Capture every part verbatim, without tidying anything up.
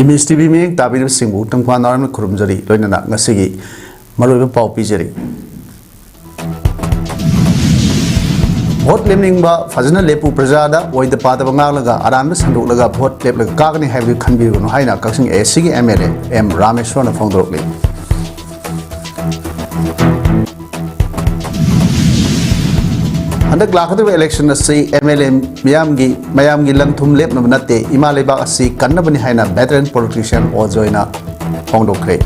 Image T V ꯃꯤꯠꯌꯦꯡ ꯇꯥꯕꯤꯔꯤꯕꯁꯤꯡꯕꯨ ꯇꯝꯐꯥ ꯅꯥꯎꯔꯦꯝꯅ ꯈꯨꯔꯨꯝꯖꯔꯤ꯫ ꯂꯣꯏꯅꯅ ꯉꯁꯤꯒꯤ ꯃꯔꯨꯑꯣꯏꯕ ꯄꯥꯎ ꯄꯤꯖꯔꯤ꯫ ꯚꯣꯠ ꯂꯦꯞꯅꯤꯡꯕ ꯐꯖꯅ ꯂꯦꯞꯄꯨ, ꯄ꯭ꯔꯖꯥꯗ ꯑꯣꯏꯗ ꯄꯥꯗꯕ ꯉꯥꯡꯂꯒ ꯑꯔꯥꯟꯕ ꯁꯟꯗꯣꯛꯂꯒ ꯚꯣꯠ ꯂꯦꯞꯂꯒ ꯀꯥꯒꯅꯤ ꯍꯥꯏꯕꯗꯨ ꯈꯟꯕꯤꯔꯨꯒꯅꯨ ꯍꯥꯏꯅ ꯀꯛꯆꯤꯡ ꯑꯦ ꯑꯦꯁ ꯁꯤꯒꯤ ꯑꯦꯝ ꯑꯦꯜ ꯑꯦ ꯑꯦꯝ ꯔꯥꯃꯦꯁ꯭ꯋꯔꯅ ꯐꯣꯡꯗꯣꯔꯛꯂꯤ꯫ ꯍꯟꯗꯛ ꯂꯥꯛꯀꯗꯧꯔꯤꯕ ꯏꯂꯦꯛꯁꯟ ꯑꯁꯤ ꯑꯦꯝ ꯑꯦꯜ ꯑꯦ ꯃꯤꯌꯥꯝꯒꯤ, ꯃꯌꯥꯝꯒꯤ ꯂꯟ ꯊꯨꯝ ꯂꯦꯞꯅꯕ ꯅꯠꯇꯦ, ꯏꯃꯥ ꯂꯩꯕꯥꯛ ꯑꯁꯤ ꯀꯟꯅꯕꯅꯤ ꯍꯥꯏꯅ ꯚꯦꯇꯔꯟ ꯄꯣꯂꯤꯇꯤꯁꯤꯌꯥꯟ ꯑꯣ ꯖꯣꯏꯅ ꯐꯣꯡꯗꯣꯛꯈ꯭ꯔꯦ꯫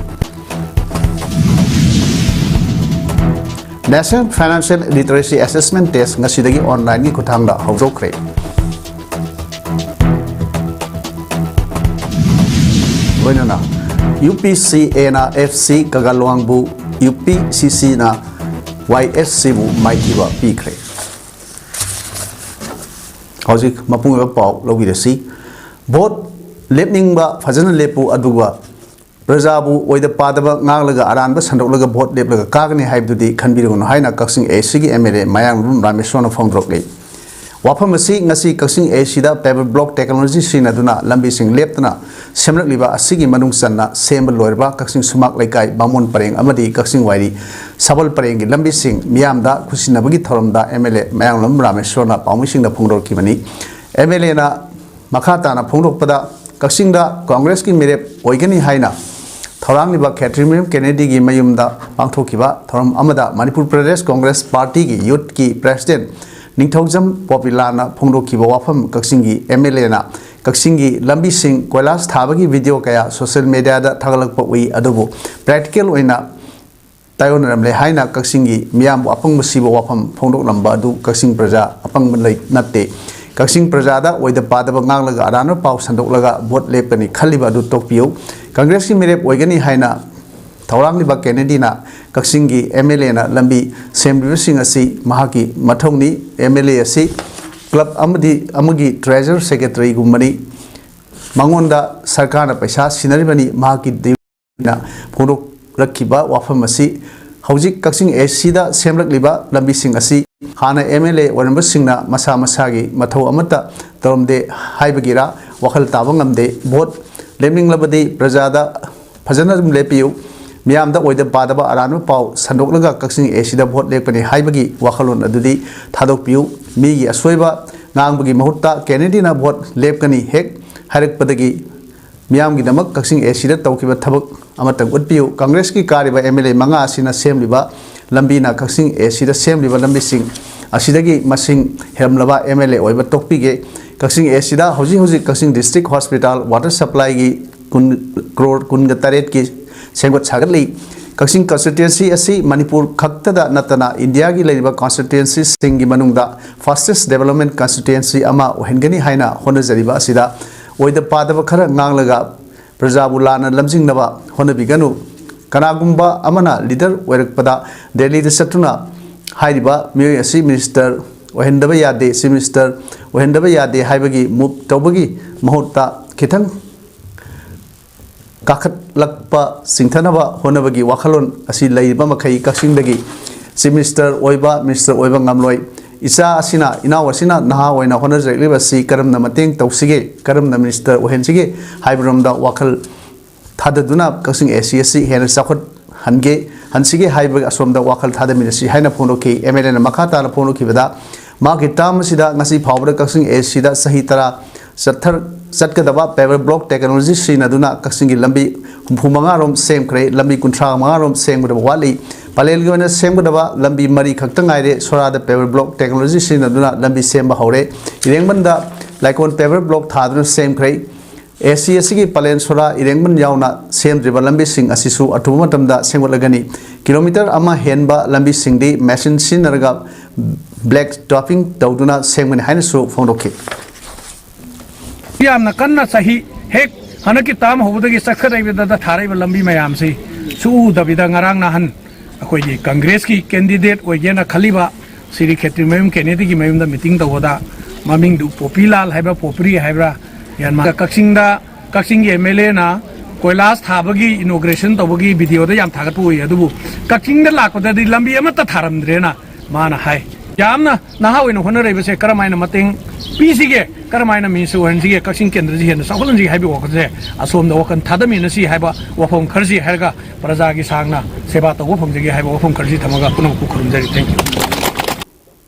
National Financial Literacy Assessment Test ꯉꯁꯤꯗꯒꯤ ꯑꯣꯟꯂꯥꯏꯟꯒꯤ ꯈꯨꯠꯊꯥꯡꯗ ꯍꯧꯗꯣꯛꯈ꯭ꯔꯦ꯫ ꯂꯣꯏꯅꯅ ꯌꯨ ꯄꯤ ꯁꯤ ꯑꯦꯅ ꯑꯦꯐ ꯁꯤ ꯀꯒꯥꯂꯨꯋꯥꯡꯕꯨ, ꯌꯨ ꯄꯤ ꯁꯤ ꯁꯤꯅ ꯋꯥꯏ ꯑꯦꯁ ꯁꯤꯕꯨ ꯃꯥꯏꯊꯤꯕ ꯄꯤꯈ꯭ꯔꯦ꯫ ꯍꯧꯖꯤꯛ ꯃꯄꯨꯡ ꯑꯣꯏꯕ ꯄꯥꯎ ꯂꯧꯕꯤꯔꯁꯤ꯫ ꯚꯣꯠ ꯂꯦꯞꯅꯤꯡꯕ ꯐꯖꯅ ꯂꯦꯞꯄꯨ, ꯑꯗꯨꯒ ꯄ꯭ꯔꯖꯥꯕꯨ ꯑꯣꯏꯗ ꯄꯥꯗꯕ ꯉꯥꯡꯂꯒ ꯑꯔꯥꯟꯕ ꯁꯟꯗꯣꯛꯂꯒ ꯚꯣꯠ ꯂꯦꯞꯂꯒ ꯀꯥꯒꯅꯤ ꯍꯥꯏꯕꯗꯨꯗꯤ ꯈꯟꯕꯤꯔꯨꯒꯅꯨ ꯍꯥꯏꯅ ꯀꯛꯆꯤꯡ ꯑꯦ ꯑꯦꯁ ꯁꯤꯒꯤ ꯑꯦꯝ ꯑꯦꯜ ꯑꯦ ꯃꯌꯥꯡꯂꯨꯝ ꯔꯥꯃꯦꯁ꯭ꯋꯔꯅ ꯐꯣꯡꯗꯣꯔꯛꯂꯤ꯫ ꯋꯥꯐꯝ ꯑꯁꯤ ꯉꯁꯤ ꯀꯛꯆꯤꯡ ꯑꯦ ꯑꯦꯁ ꯁꯤꯗ paver block technology ꯁꯤꯖꯤꯟꯅꯗꯨꯅ ꯂꯝꯕꯤꯁꯤꯡ ꯂꯦꯞꯇꯅ ꯁꯦꯝꯂꯛꯂꯤꯕ ꯑꯁꯤꯒꯤ ꯃꯅꯨꯡ ꯆꯟꯅ ꯁꯦꯝꯕ ꯂꯣꯏꯔꯕ ꯀꯛꯆꯤꯡ ꯁꯨꯃꯥꯛ ꯂꯩꯀꯥꯏ, ꯕꯥꯃꯣꯟ ꯄꯔꯦꯡ ꯑꯃꯗꯤ ꯀꯛꯆꯤꯡ ꯋꯥꯏꯔꯤ ꯁꯥꯕꯜ ꯄꯔꯦꯡꯒꯤ ꯂꯝꯕꯤꯁꯤꯡ ꯃꯤꯌꯥꯝꯗ ꯈꯨꯠꯁꯤꯟꯅꯕꯒꯤ ꯊꯧꯔꯝꯗ ꯑꯦꯝ ꯑꯦꯜ ꯑꯦ ꯃꯌꯥꯡꯂꯝ ꯔꯥꯃꯦꯁ꯭ꯋꯔꯅ ꯄꯥꯎꯃꯤꯁꯤꯡꯗ ꯐꯣꯡꯗꯣꯔꯛꯈꯤꯕꯅꯤ꯫ ꯑꯦꯝ ꯑꯦꯜ ꯑꯦꯅ ꯃꯈꯥ ꯇꯥꯅ ꯐꯣꯡꯗꯣꯛꯄꯗ, ꯀꯛꯆꯤꯡꯗ ꯀꯣꯡꯒ꯭ꯔꯦꯁꯀꯤ ꯃꯤꯔꯦꯞ ꯑꯣꯏꯒꯅꯤ ꯍꯥꯏꯅ ꯊꯧꯔꯥꯡꯂꯤꯕ ꯈꯦꯇ꯭ꯔꯤꯃꯌꯨꯝ ꯀꯦꯅꯦꯗꯤꯒꯤ ꯃꯌꯨꯝꯗ ꯄꯥꯡꯊꯣꯛꯈꯤꯕ ꯊꯧꯔꯝ ꯑꯃꯗ ꯃꯅꯤꯄꯨꯔ ꯄ꯭ꯔꯗꯦꯁ ꯀꯣꯡꯒ꯭ꯔꯦꯁ ꯄꯥꯔꯇꯤꯒꯤ ꯌꯨꯠꯀꯤ ꯄ꯭ꯔꯦꯁꯤꯗꯦꯟꯠ ꯅꯤꯡꯊꯧꯖꯝ ꯄꯣꯄꯤꯂꯥꯅ ꯐꯣꯡꯗꯣꯛꯈꯤꯕ ꯋꯥꯐꯝ, ꯀꯛꯆꯤꯡꯒꯤ ꯑꯦꯝ ꯑꯦꯜ ꯑꯦꯅ ꯀꯛꯆꯤꯡꯒꯤ ꯂꯝꯕꯤꯁꯤꯡ ꯀꯣꯏꯂꯥꯁ ꯊꯥꯕꯒꯤ ꯚꯤꯗꯤꯑꯣ ꯀꯌꯥ ꯁꯣꯁꯤꯌꯦꯜ ꯃꯦꯗꯤꯌꯥꯗ ꯊꯥꯒꯠꯂꯛꯄ ꯎꯏ, ꯑꯗꯨꯕꯨ ꯄ꯭ꯔꯦꯛꯇꯤꯀꯦꯜ ꯑꯣꯏꯅ ꯇꯥꯏꯑꯣꯟꯅꯔꯝꯂꯦ ꯍꯥꯏꯅ ꯀꯛꯆꯤꯡꯒꯤ ꯃꯤꯌꯥꯝꯕꯨ ꯑꯄꯪꯕ ꯁꯤꯕ ꯋꯥꯐꯝ ꯐꯣꯡꯗꯣꯛꯂꯝꯕ ꯑꯗꯨ ꯀꯛꯆꯤꯡ ꯄ꯭ꯔꯖꯥ ꯑꯄꯪꯕ ꯂꯩ ꯅꯠꯇꯦ꯫ ꯀꯛꯆꯤꯡ ꯄ꯭ꯔꯖꯥꯗ ꯑꯣꯏꯗ ꯄꯥꯗꯕ ꯉꯥꯡꯂꯒ ꯑꯔꯥꯟꯕ ꯄꯥꯎ ꯁꯟꯗꯣꯛꯂꯒ ꯚꯣꯠ ꯂꯦꯞꯀꯅꯤ ꯈꯜꯂꯤꯕ ꯑꯗꯨ ꯇꯣꯛꯄꯤꯌꯨ꯫ ꯀꯪꯒ꯭ꯔꯦꯁꯀꯤ ꯃꯤꯔꯦꯞ ꯑꯣꯏꯒꯅꯤ ꯍꯥꯏꯅ ꯊꯧꯔꯥꯡꯂꯤꯕ ꯀꯦꯅꯦꯗꯤꯅ ꯀꯛꯆꯤꯡꯒꯤ ꯑꯦꯝ ꯑꯦꯜ ꯑꯦꯅ ꯂꯝꯕꯤ ꯁꯦꯝꯂꯤꯕꯁꯤꯡ ꯑꯁꯤ ꯃꯍꯥꯛꯀꯤ ꯃꯊꯧꯅꯤ꯫ ꯑꯦꯝ ꯑꯦꯜ ꯑꯦ ꯑꯁꯤ ꯀ꯭ꯂꯕ ꯑꯃꯗꯤ ꯑꯃꯒꯤ ꯇ꯭ꯔꯦꯖꯔ ꯁꯦꯀ꯭ꯔꯦꯇꯔꯤꯒꯨꯝꯕꯅꯤ꯫ ꯃꯉꯣꯟꯗ ꯁꯔꯀꯥꯔꯅ ꯄꯩꯁꯥ ꯁꯤꯟꯅꯔꯤꯕꯅꯤ꯫ ꯃꯍꯥꯛꯀꯤ ꯗ꯭ꯌꯨꯇꯤꯅ ꯐꯣꯡꯗꯣꯛꯂꯛꯈꯤꯕ ꯋꯥꯐꯝ ꯑꯁꯤ ꯍꯧꯖꯤꯛ ꯀꯛꯆꯤꯡ ꯑꯦ ꯑꯦꯁ ꯁꯤꯗ ꯁꯦꯝꯂꯛꯂꯤꯕ ꯂꯝꯕꯤꯁꯤꯡ ꯑꯁꯤ ꯍꯥꯟꯅ ꯑꯦꯝ ꯑꯦꯜ ꯑꯦ ꯑꯣꯏꯔꯝꯕꯁꯤꯡꯅ ꯃꯁꯥ ꯃꯁꯥꯒꯤ ꯃꯊꯧ ꯑꯃꯠꯇ ꯇꯧꯔꯝꯗꯦ ꯍꯥꯏꯕꯒꯤꯔꯥ ꯋꯥꯈꯜ ꯇꯥꯕ ꯉꯝꯗꯦ꯫ ꯚꯣꯠ ꯂꯦꯞꯅꯤꯡꯂꯕꯗꯤ ꯄ꯭ꯔꯖꯥꯗ ꯐꯖꯅ ꯑꯗꯨꯝ ꯂꯦꯞꯄꯤꯌꯨ꯫ ꯃꯤꯌꯥꯝꯗ ꯑꯣꯏꯗ ꯄꯥꯗꯕ ꯑꯔꯥꯟꯕ ꯄꯥꯎ ꯁꯟꯗꯣꯛꯂꯒ ꯀꯛꯆꯤꯡ ꯑꯦ ꯁꯤꯗ ꯚꯣꯠ ꯂꯦꯞꯀꯅꯤ ꯍꯥꯏꯕꯒꯤ ꯋꯥꯈꯜꯂꯣꯟ ꯑꯗꯨꯗꯤ ꯊꯥꯗꯣꯛꯄꯤꯌꯨ꯫ ꯃꯤꯒꯤ ꯑꯁꯣꯏꯕ ꯉꯥꯡꯕꯒꯤ ꯃꯍꯨꯠꯇ ꯀꯦꯟꯗꯤꯗꯦꯠꯅ ꯚꯣꯠ ꯂꯦꯞꯀꯅꯤ ꯍꯦꯛ ꯍꯥꯏꯔꯛꯄꯗꯒꯤ ꯃꯤꯌꯥꯝꯒꯤꯗꯃꯛ ꯀꯛꯆꯤꯡ ꯑꯦ ꯁꯤꯗ ꯇꯧꯈꯤꯕ ꯊꯕꯛ ꯑꯃꯇꯪ ꯎꯠꯄꯤꯌꯨ꯫ ꯀꯪꯒ꯭ꯔꯦꯁꯀꯤ ꯀꯥꯔꯤꯕ ꯑꯦꯝ ꯑꯦꯜ ꯑꯦ ꯃꯉꯥ ꯑꯁꯤꯅ ꯁꯦꯝꯂꯤꯕ ꯂꯝꯕꯤꯅ ꯀꯛꯆꯤꯡ ꯑꯦ ꯁꯤꯗ ꯁꯦꯝꯂꯤꯕ ꯂꯝꯕꯤꯁꯤꯡ ꯑꯁꯤꯗꯒꯤ ꯃꯁꯤꯡ ꯍꯦꯜꯂꯝꯂꯕ ꯑꯦꯝ ꯑꯦꯜ ꯑꯦ ꯑꯣꯏꯕ ꯇꯣꯛꯄꯤꯒꯦ꯫ ꯀꯛꯆꯤꯡ ꯑꯦ ꯁꯤꯗ ꯍꯧꯖꯤꯛ ꯍꯧꯖꯤꯛ ꯀꯛꯆꯤꯡ ꯗꯤꯁꯇ꯭ꯔꯤꯛ ꯍꯣꯁꯄꯤꯇꯥꯜ, ꯋꯥꯇꯔ ꯁꯄ꯭ꯂꯥꯏꯒꯤ ꯀꯨꯟ, ꯀ꯭ꯔꯣꯔ ꯀꯨꯟꯒ ꯇꯔꯦꯠꯀꯤ ꯁꯦꯝꯒꯠ ꯁꯥꯒꯠꯂꯤ꯫ ꯀꯛꯆꯤꯡ ꯀꯟꯁꯇꯤꯇ꯭ꯋꯦꯟꯁꯤ ꯑꯁꯤ ꯃꯅꯤꯄꯨꯔ ꯈꯛꯇꯗ ꯅꯠꯇꯅ ꯏꯟꯗꯤꯌꯥꯒꯤ ꯂꯩꯔꯤꯕ ꯀꯟꯁꯇꯤꯇ꯭ꯋꯦꯟꯁꯤꯁꯤꯡꯒꯤ ꯃꯅꯨꯡꯗ fastest development constituency ꯑꯃ ꯑꯣꯏꯍꯟꯒꯅꯤ ꯍꯥꯏꯅ ꯍꯣꯠꯅꯖꯔꯤꯕ ꯑꯁꯤꯗ ꯑꯣꯏꯗ ꯄꯥꯗꯕ ꯈꯔ ꯉꯥꯡꯂꯒ ꯄ꯭ꯔꯖꯥꯕꯨ ꯂꯥꯟꯅ ꯂꯝꯖꯤꯡꯅꯕ ꯍꯣꯠꯅꯕꯤꯒꯅꯨ꯫ ꯀꯅꯥꯒꯨꯝꯕ ꯑꯃꯅ ꯂꯤꯗꯔ ꯑꯣꯏꯔꯛꯄꯗ ꯗꯦꯜꯂꯤꯗ ꯆꯠꯇꯨꯅ ꯍꯥꯏꯔꯤꯕ ꯃꯤꯑꯣꯏ ꯑꯁꯤ ꯃꯤꯅꯤꯁꯇꯔ ꯑꯣꯏꯍꯟꯗꯕ ꯌꯥꯗꯦ, ꯆꯤꯐ ꯃꯤꯅꯤꯁꯇꯔ ꯑꯣꯏꯍꯟꯗꯕ ꯌꯥꯗꯦ ꯍꯥꯏꯕꯒꯤ ꯃꯨꯚ ꯇꯧꯕꯒꯤ ꯃꯍꯨꯠꯇ ꯈꯤꯇꯪ ꯀꯥꯈꯠꯂꯛꯄ ꯆꯤꯡꯊꯅꯕ ꯍꯣꯠꯅꯕꯒꯤ ꯋꯥꯈꯜꯂꯣꯟ ꯑꯁꯤ ꯂꯩꯔꯤꯕ ꯃꯈꯩ ꯀꯛꯆꯤꯡꯗꯒꯤ ꯆꯤꯐ ꯃꯤꯅꯤꯁꯇꯔ ꯑꯣꯏꯕ, ꯃꯤꯅꯤꯁꯇꯔ ꯑꯣꯏꯕ ꯉꯝꯂꯣꯏ꯫ ꯏꯆꯥ ꯑꯁꯤꯅ, ꯏꯅꯥꯎ ꯑꯁꯤꯅ ꯅꯍꯥ ꯑꯣꯏꯅ ꯍꯣꯠꯅꯖꯔꯛꯂꯤꯕ ꯑꯁꯤ ꯀꯔꯝꯅ ꯃꯇꯦꯡ ꯇꯧꯁꯤꯒꯦ, ꯀꯔꯝꯅ ꯃꯤꯅꯤꯁꯇꯔ ꯑꯣꯏꯍꯟꯁꯤꯒꯦ ꯍꯥꯏꯕꯔꯣꯝꯗ ꯋꯥꯈꯜ ꯊꯥꯗꯗꯨꯅ ꯀꯛꯆꯤꯡ ꯑꯦ ꯁꯤ ꯑꯁꯤ ꯍꯦꯟꯅ ꯆꯥꯎꯈꯠꯍꯟꯒꯦ, ꯍꯟꯁꯤꯒꯦ ꯍꯥꯏꯕꯒꯤ ꯑꯁꯣꯝꯗ ꯋꯥꯈꯜ ꯊꯥꯗꯃꯤꯟꯅꯁꯤ ꯍꯥꯏꯅ ꯐꯣꯡꯗꯣꯛꯈꯤ꯫ ꯑꯦꯝ ꯑꯦꯜ ꯑꯦꯅ ꯃꯈꯥ ꯇꯥꯅ ꯐꯣꯡꯗꯣꯛꯈꯤꯕꯗ, ꯃꯍꯥꯛꯀꯤ ꯇꯥꯔꯝ ꯑꯁꯤꯗ ꯉꯁꯤ ꯐꯥꯎꯕꯗ ꯀꯛꯆꯤꯡ ꯑꯦ ꯁꯤꯗ ꯆꯍꯤ ꯇꯔꯥ ꯆꯠꯊꯔ-, ꯆꯠꯀꯗꯕ paver block technology ꯁꯤꯖꯤꯟꯅꯗꯨꯅ ꯀꯛꯆꯤꯡꯒꯤ ꯂꯝꯕꯤ ꯍꯨꯝꯐꯨ ꯃꯉꯥ ꯔꯣꯝ ꯁꯦꯝꯈ꯭ꯔꯦ, ꯂꯝꯕꯤ ꯀꯨꯟꯊ꯭ꯔꯥ ꯃꯉꯥ ꯔꯣꯝ ꯁꯦꯝꯒꯗꯕ ꯋꯥꯠꯂꯤ꯫ ꯄꯂꯦꯜꯒꯤ ꯑꯣꯏꯅ ꯁꯦꯝꯒꯗꯕ ꯂꯝꯕꯤ ꯃꯔꯤ ꯈꯛꯇ ꯉꯥꯏꯔꯦ꯫ ꯁꯣꯔꯥꯗ paver block technology ꯁꯤꯖꯤꯟꯅꯗꯨꯅ ꯂꯝꯕꯤ ꯁꯦꯝꯕ ꯍꯧꯔꯦ꯫ ꯏꯔꯦꯡꯕꯟꯗ ꯂꯥꯏꯀꯣꯟ paver block ꯊꯥꯗꯨꯅ ꯁꯦꯝꯈ꯭ꯔꯦ꯫ ꯑꯦ ꯁꯤ ꯑꯁꯤꯒꯤ ꯄꯂꯦꯟ ꯁꯣꯔꯥ ꯏꯔꯦꯡꯕꯟ ꯌꯥꯎꯅ ꯁꯦꯝꯗ꯭ꯔꯤꯕ ꯂꯝꯕꯤꯁꯤꯡ ꯑꯁꯤꯁꯨ ꯑꯊꯨꯕ ꯃꯇꯝꯗ ꯁꯦꯝꯒꯠꯂꯒꯅꯤ꯫ ꯀꯤꯂꯣꯃꯤꯇꯔ ꯑꯃ ꯍꯦꯟꯕ ꯂꯝꯕꯤꯁꯤꯡꯗꯤ ꯃꯦꯁꯤꯟ ꯁꯤꯖꯤꯟꯅꯔꯒ black topping ꯇꯧꯗꯨꯅ ꯁꯦꯝꯒꯅꯤ ꯍꯥꯏꯅꯁꯨ ꯐꯣꯡꯗꯣꯛꯈꯤ꯫ ꯌꯥꯝꯅ ꯀꯟꯅ ꯆꯍꯤ ꯍꯦꯛ ꯍꯟꯗꯛꯀꯤ ꯇꯥꯝ ꯍꯧꯕꯗꯒꯤ ꯆꯠꯀꯗꯧꯔꯤꯕꯗ ꯊꯥꯔꯛꯏꯕ ꯂꯝꯕꯤ ꯃꯌꯥꯝꯁꯤ ꯁꯨꯛꯎꯗꯕꯤꯗ ꯉꯔꯥꯡ ꯅꯍꯥꯟ ꯑꯩꯈꯣꯏꯒꯤ ꯀꯪꯒ꯭ꯔꯦꯁꯀꯤ ꯀꯦꯟꯗꯤꯗꯦꯠ ꯑꯣꯏꯒꯦꯅ ꯈꯜꯂꯤꯕ ꯁꯤꯔꯤ ꯈꯦꯇ꯭ꯔꯤꯃꯌꯨꯝ ꯀꯦꯅꯦꯗꯤꯒꯤ ꯃꯌꯨꯝꯗ ꯃꯤꯇꯤꯡ ꯇꯧꯕꯗ ꯃꯃꯤꯡꯗꯨ ꯄꯣꯄꯤꯂꯥꯜ ꯍꯥꯏꯕ꯭ꯔꯥ ꯄꯣꯄ꯭ꯔꯤ ꯍꯥꯏꯕ꯭ꯔꯥ ꯒ꯭ꯌꯥꯟ ꯃꯥ-, ꯀꯛꯆꯤꯡꯗ, ꯀꯛꯆꯤꯡꯒꯤ ꯑꯦꯝ ꯑꯦꯜ ꯑꯦꯅ ꯀꯣꯏꯂꯥꯁ ꯊꯥꯕꯒꯤ ꯏꯅꯣꯒ꯭ꯔꯦꯁꯟ ꯇꯧꯕꯒꯤ ꯚꯤꯗꯤꯑꯣꯗ ꯌꯥꯝ ꯊꯥꯒꯠꯄ ꯎꯏ꯫ ꯑꯗꯨꯕꯨ ꯀꯛꯆꯤꯡꯗ ꯂꯥꯛꯄꯗꯗꯤ ꯂꯝꯕꯤ ꯑꯃꯠꯇ ꯊꯥꯔꯝꯗ꯭ꯔꯦꯅ ꯃꯥꯅ ꯍꯥꯏ꯫ ꯌꯥꯝꯅ ꯅꯍꯥ ꯑꯣꯏꯅ ꯍꯣꯠꯅꯔꯛꯏꯕꯁꯦ ꯀꯔꯝ ꯍꯥꯏꯅ ꯃꯇꯦꯡ ꯄꯤꯁꯤꯒꯦ, ꯀꯔꯝ ꯍꯥꯏꯅ ꯃꯤꯅꯤꯁꯇꯔ ꯑꯣꯏꯍꯟꯁꯤꯒꯦ, ꯀꯛꯆꯤꯡ ꯀꯦꯟꯗ꯭ꯔꯁꯤ ꯍꯦꯟꯅ ꯆꯥꯎꯈꯠꯍꯟꯁꯤꯒꯦ ꯍꯥꯏꯕꯒꯤ ꯋꯥꯈꯜꯁꯦ ꯑꯁꯣꯝꯗ ꯋꯥꯈꯜ ꯊꯥꯗꯃꯤꯟꯅꯁꯤ ꯍꯥꯏꯕ ꯋꯥꯐꯝ ꯈꯔꯁꯤ ꯍꯥꯏꯔꯒ ꯄ꯭ꯔꯖꯥꯒꯤ ꯁꯥꯡꯅ ꯁꯦꯕꯥ ꯇꯧꯕ ꯐꯪꯖꯒꯦ ꯍꯥꯏꯕ ꯋꯥꯐꯝ ꯈꯔꯁꯤ ꯊꯝꯃꯒ ꯄꯨꯝꯅꯃꯛꯄꯨ ꯈꯨꯔꯨꯝꯖꯔꯤ꯫ Thank you꯫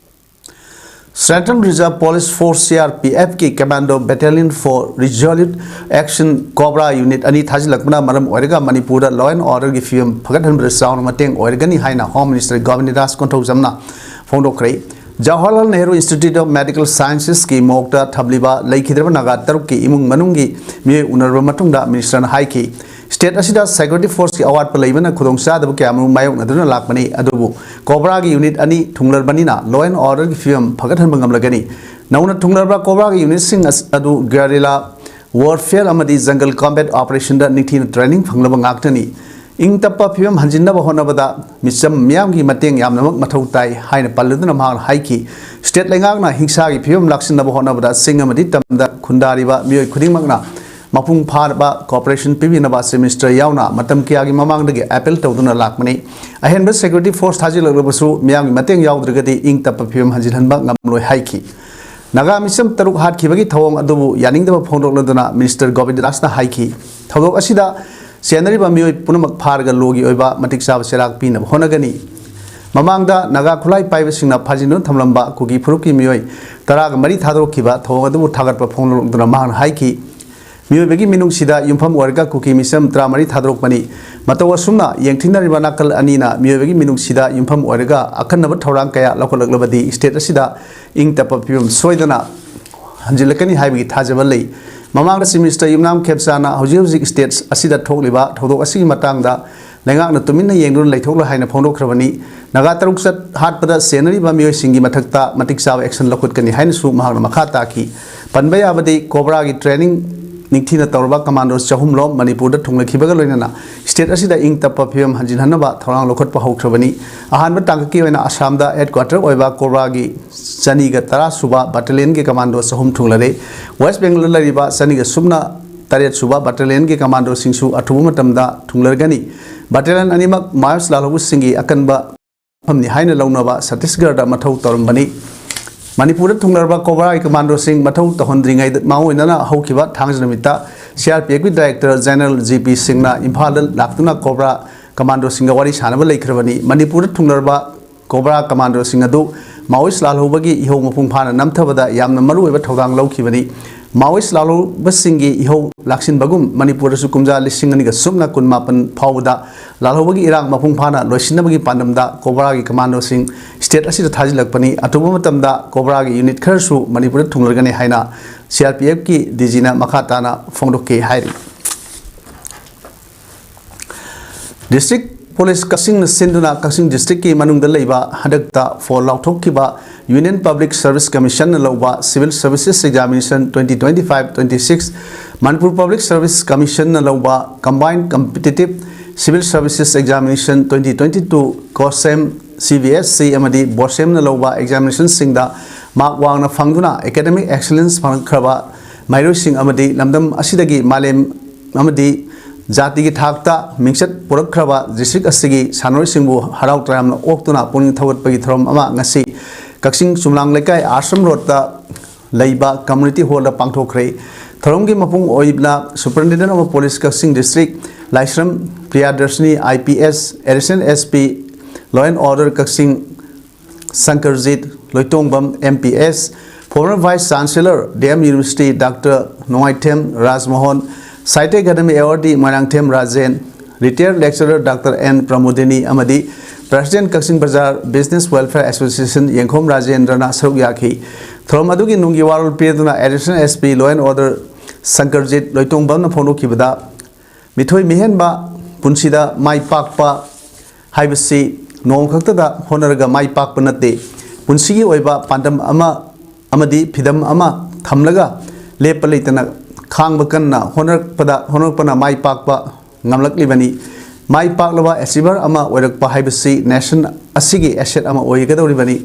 Central Reserve Police Force, C R P F ꯀꯤ Commando Battalion for Resolute Action Cobra Unit ꯑꯅꯤ ꯊꯥꯖꯤꯜꯂꯛꯄꯅ ꯃꯔꯝ ꯑꯣꯏꯔꯒ ꯃꯅꯤꯄꯨꯔꯗ law and order ꯒꯤ ꯐꯤꯕꯝ ꯐꯒꯠꯍꯟꯕꯗ ꯆꯥꯎꯅ ꯃꯇꯦꯡ ꯑꯣꯏꯔꯒꯅꯤ ꯍꯥꯏꯅ Home Minister Govinda Das ꯀꯣꯟꯊꯧꯖꯝꯅ ꯐꯣꯡꯗꯣꯛꯈ꯭ꯔꯦ꯫ Jawaharlal Nehru Institute of Medical Sciences ꯀꯤ ꯃꯣꯛꯇ ꯊꯝꯂꯤꯕ ꯂꯩꯈꯤꯗ꯭ꯔꯕ ꯅꯥꯒꯥ ꯇꯔꯨꯛꯀꯤ ꯏꯃꯨꯡ ꯃꯅꯨꯡꯒꯤ ꯃꯤꯑꯣꯏ ꯎꯅꯔꯕ ꯃꯇꯨꯡꯗ Minister ꯅ ꯍꯥꯏꯈꯤ, state ꯑꯁꯤꯗ security force ꯀꯤ ꯑꯋꯥꯠꯄ ꯂꯩꯕꯅ ꯈꯨꯗꯣꯡꯆꯥꯗꯕ ꯀꯌꯥꯃꯔꯨꯝ ꯃꯥꯌꯣꯛꯅꯗꯨꯅ ꯂꯥꯛꯄꯅꯤ, ꯑꯗꯨꯕꯨ ꯀꯣꯕ꯭ꯔꯥꯒꯤ unit ꯑꯅꯤ ꯊꯨꯡꯂꯔꯕꯅꯤꯅ law and order ꯒꯤ ꯐꯤꯕꯝ ꯐꯒꯠꯍꯟꯕ ꯉꯝꯂꯒꯅꯤ꯫ ꯅꯧꯅ ꯊꯨꯡꯂꯔꯕ ꯀꯣꯕ꯭ꯔꯥꯒꯤ unit ꯁꯤꯡ ꯑꯁ-, ꯑꯗꯨ guerrilla warfare ꯑꯃꯗꯤ jungle combat operation ꯗ ꯅꯤꯡꯊꯤꯅ training ꯐꯪꯂꯕ ꯉꯥꯛꯇꯅꯤ꯫ ꯏꯪ ꯇꯞꯄ ꯐꯤꯕꯝ ꯍꯟꯖꯤꯟꯅꯕ ꯍꯣꯠꯅꯕꯗ ꯃꯤꯆꯝ ꯃꯤꯌꯥꯝꯒꯤ ꯃꯇꯦꯡ ꯌꯥꯝꯅꯃꯛ ꯃꯊꯧ ꯇꯥꯏ ꯍꯥꯏꯅ ꯄꯜꯂꯗꯨꯅ ꯃꯍꯥꯛꯅ ꯍꯥꯏꯈꯤ, state ꯂꯩꯉꯥꯛꯅ ꯍꯤꯡꯁꯥꯒꯤ ꯐꯤꯕꯝ ꯂꯥꯛꯁꯤꯟꯅꯕ ꯍꯣꯠꯅꯕꯗ ꯆꯤꯡ ꯑꯃꯗꯤ ꯇꯝꯗ ꯈꯨꯟꯗꯥꯔꯤꯕ ꯃꯤꯑꯣꯏ ꯈꯨꯗꯤꯡꯃꯛꯅ ꯃꯄꯨꯡ ꯐꯥꯕ cooperation ꯄꯤꯕꯤꯅꯕ Chief Minister ꯌꯥꯎꯅ ꯃꯇꯝ ꯀꯌꯥꯒꯤ ꯃꯃꯥꯡꯗꯒꯤ appeal ꯇꯧꯗꯨꯅ ꯂꯥꯛꯄꯅꯤ꯫ ꯑꯍꯦꯟꯕ security force ꯊꯥꯖꯤꯜꯂꯛꯂꯕꯁꯨ ꯃꯤꯌꯥꯝꯒꯤ ꯃꯇꯦꯡ ꯌꯥꯎꯗ꯭ꯔꯒꯗꯤ ꯏꯪ ꯇꯞꯄ ꯐꯤꯕꯝ ꯍꯟꯖꯤꯟꯍꯟꯕ ꯉꯝꯂꯣꯏ ꯍꯥꯏꯈꯤ꯫ ꯅꯥꯒꯥ ꯃꯤꯆꯝ ꯇꯔꯨꯛ ꯍꯥꯠꯈꯤꯕꯒꯤ ꯊꯧꯑꯣꯡ ꯑꯗꯨꯕꯨ ꯌꯥꯅꯤꯡꯗꯕ ꯐꯣꯡꯗꯣꯛꯂꯗꯨꯅ Minister ꯒꯣꯕꯤꯟꯗ ꯗꯥꯁꯅ ꯍꯥꯏꯈꯤ, ꯊꯧꯗꯣꯛ ꯑꯁꯤꯗ ꯆꯦꯟꯅꯔꯤꯕ ꯃꯤꯑꯣꯏ ꯄꯨꯝꯅꯃꯛ ꯐꯥꯔꯒ law ꯒꯤ ꯑꯣꯏꯕ ꯃꯇꯤꯛ ꯆꯥꯕ ꯆꯩꯔꯥꯛ ꯄꯤꯅꯕ ꯍꯣꯠꯅꯒꯅꯤ꯫ ꯃꯃꯥꯡꯗ ꯅꯥꯒꯥ ꯈꯨꯠꯂꯥꯏ ꯄꯥꯏꯕꯁꯤꯡꯅ ꯐꯥꯖꯤꯟꯗꯨꯅ ꯊꯝꯂꯝꯕ ꯀꯨꯀꯤ ꯐꯨꯔꯨꯞꯀꯤ ꯃꯤꯑꯣꯏ ꯇꯔꯥꯒ ꯃꯔꯤ ꯊꯥꯗꯣꯔꯛꯈꯤꯕ ꯊꯧꯑꯣꯡ ꯑꯗꯨꯕꯨ ꯊꯥꯒꯠꯄ ꯐꯣꯡꯗꯣꯛꯂꯗꯨꯅ ꯃꯍꯥꯛꯅ ꯍꯥꯏꯈꯤ, ꯃꯤꯑꯣꯏꯕꯒꯤ ꯃꯤꯅꯨꯡꯁꯤꯗ ꯌꯨꯝꯐꯝ ꯑꯣꯏꯔꯒ ꯀꯨꯀꯤ ꯃꯤꯆꯝ ꯇꯔꯥꯃꯔꯤ ꯊꯥꯗꯣꯔꯛꯄꯅꯤ꯫ ꯃꯇꯧ ꯑꯁꯨꯝꯅ ꯌꯦꯡꯊꯤꯅꯔꯤꯕ ꯅꯥꯀꯜ ꯑꯅꯤꯅ ꯃꯤꯑꯣꯏꯕꯒꯤ ꯃꯤꯅꯨꯡꯁꯤꯗ ꯌꯨꯝꯐꯝ ꯑꯣꯏꯔꯒ ꯑꯈꯟꯅꯕ ꯊꯧꯔꯥꯡ ꯀꯌꯥ ꯂꯧꯈꯠꯂꯛꯂꯕꯗꯤ state ꯑꯁꯤꯗ ꯏꯪ ꯇꯞꯄ ꯐꯤꯕꯝ ꯁꯣꯏꯗꯅ ꯍꯟꯖꯤꯜꯂꯛꯀꯅꯤ ꯍꯥꯏꯕꯒꯤ ꯊꯥꯖꯕ ꯂꯩ꯫ ꯃꯃꯥꯡꯗ Chief Minister ꯌꯨꯝꯅꯥꯝ ꯈꯦꯝꯆꯥꯅ ꯍꯧꯖꯤꯛ ꯍꯧꯖꯤꯛ state ꯑꯁꯤꯗ ꯊꯣꯛꯂꯤꯕ ꯊꯧꯗꯣꯛ ꯑꯁꯤꯒꯤ ꯃꯇꯥꯡꯗ ꯂꯩꯉꯥꯛꯅ ꯇꯨꯃꯤꯟꯅ ꯌꯦꯡꯗꯨꯅ ꯂꯩꯊꯣꯛꯂꯣꯏ ꯍꯥꯏꯅ ꯐꯣꯡꯗꯣꯛꯈ꯭ꯔꯕꯅꯤ꯫ ꯅꯥꯒꯥ ꯇꯔꯨꯛ ꯆꯠ ꯍꯥꯠꯄꯗ ꯆꯦꯟꯅꯔꯤꯕ ꯃꯤꯑꯣꯏꯁꯤꯡꯒꯤ ꯃꯊꯛꯇ ꯃꯇꯤꯛ ꯆꯥꯕ action ꯂꯧꯈꯠꯀꯅꯤ ꯍꯥꯏꯅꯁꯨ ꯃꯍꯥꯛꯅ ꯃꯈꯥ ꯇꯥꯈꯤ꯫ ꯄꯟꯕ ꯌꯥꯕꯗꯤ ꯀꯣꯕ꯭ꯔꯥꯒꯤ training ꯅꯤꯡꯊꯤꯅ ꯇꯧꯔꯕ commandos ꯆꯍꯨꯝ ꯂꯣꯝ ꯃꯅꯤꯄꯨꯔꯗ ꯊꯨꯡꯂꯈꯤꯕꯒ ꯂꯣꯏꯅꯅ state ꯑꯁꯤꯗ ꯏꯪ ꯇꯞꯄ ꯐꯤꯕꯝ ꯍꯟꯖꯤꯟꯍꯟꯅꯕ ꯊꯧꯔꯥꯡ ꯂꯧꯈꯠꯄ ꯍꯧꯈ꯭ꯔꯕꯅꯤ꯫ ꯑꯍꯥꯟꯕ ꯇꯥꯡꯀꯛꯀꯤ ꯑꯣꯏꯅ ꯑꯁꯥꯝꯗ headquarter ꯑꯣꯏꯕ ꯀꯣꯕ꯭ꯔꯥꯒꯤ ꯆꯅꯤꯒ ꯇꯔꯥ ꯁꯨꯕ battalion ꯒꯤ commando ꯆꯍꯨꯝ ꯊꯨꯡꯂꯔꯦ꯫ West Bengal ꯗ ꯂꯩꯔꯤꯕ ꯆꯅꯤꯒ ꯁꯨꯞꯅ ꯇꯔꯦꯠ ꯁꯨꯕ battalion ꯒꯤ commando ꯁꯤꯡꯁꯨ ꯑꯊꯨꯕ ꯃꯇꯝꯗ ꯊꯨꯡꯂꯔꯒꯅꯤ꯫ Battalion ꯑꯅꯤꯃꯛ ꯃꯥꯔꯁ ꯂꯥꯜꯍꯧꯕꯁꯤꯡꯒꯤ ꯑꯀꯟꯕ ꯃꯐꯝꯅꯤ ꯍꯥꯏꯅ ꯂꯧꯅꯕ ꯁꯠꯇꯤꯁꯒꯔꯗ ꯃꯊꯧ ꯇꯧꯔꯝꯕꯅꯤ꯫ ꯃꯅꯤꯄꯨꯔꯗ ꯊꯨꯡꯂꯔꯕ ꯀꯣꯕ꯭ꯔꯥꯒꯤ ꯀꯃꯥꯟꯗꯣꯁꯤꯡ ꯃꯊꯧ ꯇꯧꯍꯟꯗ꯭ꯔꯤꯉꯩꯗ ꯃꯥꯡꯑꯣꯏꯅꯅ ꯍꯧꯈꯤꯕ ꯊꯥꯡꯖ ꯅꯨꯃꯤꯠꯇ ꯁꯤ ꯑꯥꯔ ꯄꯤ ꯑꯦꯐꯀꯤ ꯗꯥꯏꯔꯦꯛꯇꯔ ꯖꯦꯅꯔꯦꯜ ꯖꯤ ꯄꯤ ꯁꯤꯡꯅ ꯏꯝꯐꯥꯜꯗ ꯂꯥꯛꯇꯨꯅ ꯀꯣꯕ꯭ꯔꯥ ꯀꯃꯥꯟꯗꯣꯁꯤꯡꯒ ꯋꯥꯔꯤ ꯁꯥꯅꯕ ꯂꯩꯈ꯭ꯔꯕꯅꯤ꯫ ꯃꯅꯤꯄꯨꯔꯗ ꯊꯨꯡꯂꯔꯕ ꯀꯣꯕ꯭ꯔꯥ ꯀꯃꯥꯟꯗꯣꯁꯤꯡ ꯑꯗꯨ ꯃꯥꯑꯣꯏꯁ ꯂꯥꯜꯍꯧꯕꯒꯤ ꯏꯍꯧ ꯃꯄꯨꯡ ꯐꯥꯅ ꯅꯝꯊꯕꯗ ꯌꯥꯝꯅ ꯃꯔꯨꯑꯣꯏꯕ ꯊꯧꯗꯥꯡ ꯂꯧꯈꯤꯕꯅꯤ꯫ ꯃꯥꯑꯣꯏꯁ ꯂꯥꯜꯍꯧꯕꯁꯤꯡꯒꯤ ꯏꯍꯧ ꯂꯥꯛꯁꯤꯟꯕꯒꯨꯝ ꯃꯅꯤꯄꯨꯔꯗꯁꯨ ꯀꯨꯝꯖꯥ ꯂꯤꯁꯤꯡ ꯑꯅꯤꯒ ꯁꯨꯞꯅ ꯀꯨꯟ ꯃꯥꯄꯟ ꯐꯥꯎꯕꯗ ꯂꯥꯜꯍꯧꯕꯒꯤ ꯏꯔꯥꯡ ꯃꯄꯨꯡ ꯐꯥꯅ ꯂꯣꯏꯁꯤꯟꯅꯕꯒꯤ ꯄꯥꯟꯗꯝꯗ ꯀꯣꯕ꯭ꯔꯥꯒꯤ ꯀꯃꯥꯟꯗꯣꯁꯤꯡ ꯁ꯭ꯇꯦꯠ ꯑꯁꯤꯗ ꯊꯥꯖꯤꯜꯂꯛꯄꯅꯤ꯫ ꯑꯊꯨꯕ ꯃꯇꯝꯗ ꯀꯣꯕ꯭ꯔꯥꯒꯤ ꯌꯨꯅꯤꯠ ꯈꯔꯁꯨ ꯃꯅꯤꯄꯨꯔꯗ ꯊꯨꯡꯂꯒꯅꯤ ꯍꯥꯏꯅ ꯁꯤ ꯑꯥꯔ ꯄꯤ ꯑꯦꯐꯀꯤ ꯗꯤ ꯖꯤꯅ ꯃꯈꯥ ꯇꯥꯅ ꯐꯣꯡꯗꯣꯛꯈꯤ ꯍꯥꯏꯔꯤ꯫ ꯗꯤꯁꯇ꯭ꯔꯤꯛ ꯄꯨꯂꯤꯁ ꯀꯛꯆꯤꯡꯅ ꯁꯤꯟꯗꯨꯅ ꯀꯛꯆꯤꯡ ꯗꯤꯁꯇ꯭ꯔꯤꯛꯀꯤ ꯃꯅꯨꯡꯗ ꯂꯩꯕ ꯍꯟꯗꯛꯇ ꯐꯣꯜ ꯂꯥꯎꯊꯣꯛꯈꯤꯕ ꯌꯨꯅꯤꯌꯟ ꯄꯕ꯭ꯂꯤꯛ ꯁꯔꯚꯤꯁ ꯀꯃꯤꯁꯟꯅ ꯂꯧꯕ Civil Services Examination twenty twenty five twenty six, Manipur public service ꯀꯃꯤꯁꯟꯅ ꯂꯧꯕ Combined Competitive Civil Services Examination twenty twenty two, ꯀꯣꯁꯦꯝ, C B S C ꯑꯃꯗꯤ ꯕꯣꯁꯦꯝꯅ ꯂꯧꯕ ꯑꯦꯛꯖꯥꯃꯤꯅꯦꯁꯟꯁꯤꯡꯗ ꯃꯥꯔꯛ ꯋꯥꯡꯅ ꯐꯪꯗꯨꯅ ꯑꯦꯀꯥꯗꯦꯃꯤꯛ ꯑꯦꯛꯁꯂꯦꯟꯁ ꯐꯪꯂꯛꯈ꯭ꯔꯕ ꯃꯍꯩꯔꯣꯏꯁꯤꯡ ꯑꯃꯗꯤ ꯂꯝꯗꯝ ꯑꯁꯤꯗꯒꯤ ꯃꯥꯂꯦꯝ ꯑꯃꯗꯤ ꯖꯥꯇꯤꯒꯤ ꯊꯥꯛꯇ ꯃꯤꯡꯆꯠ ꯄꯨꯔꯛꯈ꯭ꯔꯕ ꯗꯤꯁꯇ꯭ꯔꯤꯛ ꯑꯁꯤꯒꯤ ꯁꯥꯟꯅꯔꯣꯏꯁꯤꯡꯕꯨ ꯍꯔꯥꯎ ꯇꯌꯥꯝꯅ ꯑꯣꯛꯇꯨꯅ ꯄꯨꯛꯅꯤꯡ ꯊꯧꯒꯠꯄꯒꯤ ꯊꯧꯔꯝ ꯑꯃ ꯉꯁꯤ ꯀꯛꯆꯤꯡ ꯆꯨꯝꯂꯥꯡ ꯂꯩꯀꯥꯏ ꯑꯥꯁ꯭ꯔꯝ ꯔꯣꯗꯇ ꯂꯩꯕ ꯀꯝꯃ꯭ꯌꯨꯅꯤꯇꯤ ꯍꯣꯜꯗ ꯄꯥꯡꯊꯣꯛꯈ꯭ꯔꯦ꯫ ꯊꯧꯔꯝꯒꯤ ꯃꯄꯨꯡ ꯑꯣꯏꯅ Superintendent of Police Kakching district Laishram Priyadarshini, I P S, Additional S P, Law and Order Kakching, Sankarjit Loitongbam, M P S, former Vice Chancellor, D M University, Doctor Nongmaithem ꯔꯥꯖꯃꯣꯍꯟ, Sahitya Academy Awardee Moirangthem Rajen, Retired Lecturer Doctor N Pramodini ꯑꯃꯗꯤ President ꯀꯛꯆꯤꯡ ꯕꯖꯥꯔ Business Welfare Association ꯌꯦꯡꯈꯣꯝ ꯔꯥꯖꯦꯟꯗ꯭ꯔꯅ ꯁꯔꯨꯛ ꯌꯥꯈꯤ꯫ ꯊꯧꯔꯝ ꯑꯗꯨꯒꯤ ꯅꯨꯡꯒꯤ ꯋꯥꯔꯣꯜ ꯄꯤꯗꯨꯅ Additional S P Law and Order ꯁꯪꯀꯔꯖꯤꯠ ꯂꯣꯏꯇꯣꯡꯕꯝꯅ ꯐꯣꯡꯗꯣꯛꯈꯤꯕꯗ, ꯃꯤꯊꯣꯏ ꯃꯤꯍꯦꯟꯕ ꯄꯨꯟꯁꯤꯗ ꯃꯥꯏ ꯄꯥꯛꯄ ꯍꯥꯏꯕꯁꯤ ꯅꯣꯡꯃ ꯈꯛꯇꯗ ꯍꯣꯠꯅꯔꯒ ꯃꯥꯏ ꯄꯥꯛꯄ ꯅꯠꯇꯦ꯫ ꯄꯨꯟꯁꯤꯒꯤ ꯑꯣꯏꯕ ꯄꯥꯟꯗꯝ ꯑꯃ ꯑꯃꯗꯤ ꯐꯤꯗꯝ ꯑꯃ ꯊꯝꯂꯒ ꯂꯦꯞꯄ ꯂꯩꯇꯅ ꯈꯥꯡꯕ ꯀꯟꯅ ꯍꯣꯠꯅꯔꯛꯄꯗ, ꯍꯣꯠꯅꯔꯛꯄꯅ ꯃꯥꯏ ꯄꯥꯛꯄ ꯉꯝꯂꯛꯂꯤꯕꯅꯤ꯫ ꯃꯥꯏ ꯄꯥꯛꯂꯕ achiever ꯑꯃ ꯑꯣꯏꯔꯛꯄ ꯍꯥꯏꯕꯁꯤ nation ꯑꯁꯤꯒꯤ asset ꯑꯃ ꯑꯣꯏꯒꯗꯧꯔꯤꯕꯅꯤ꯫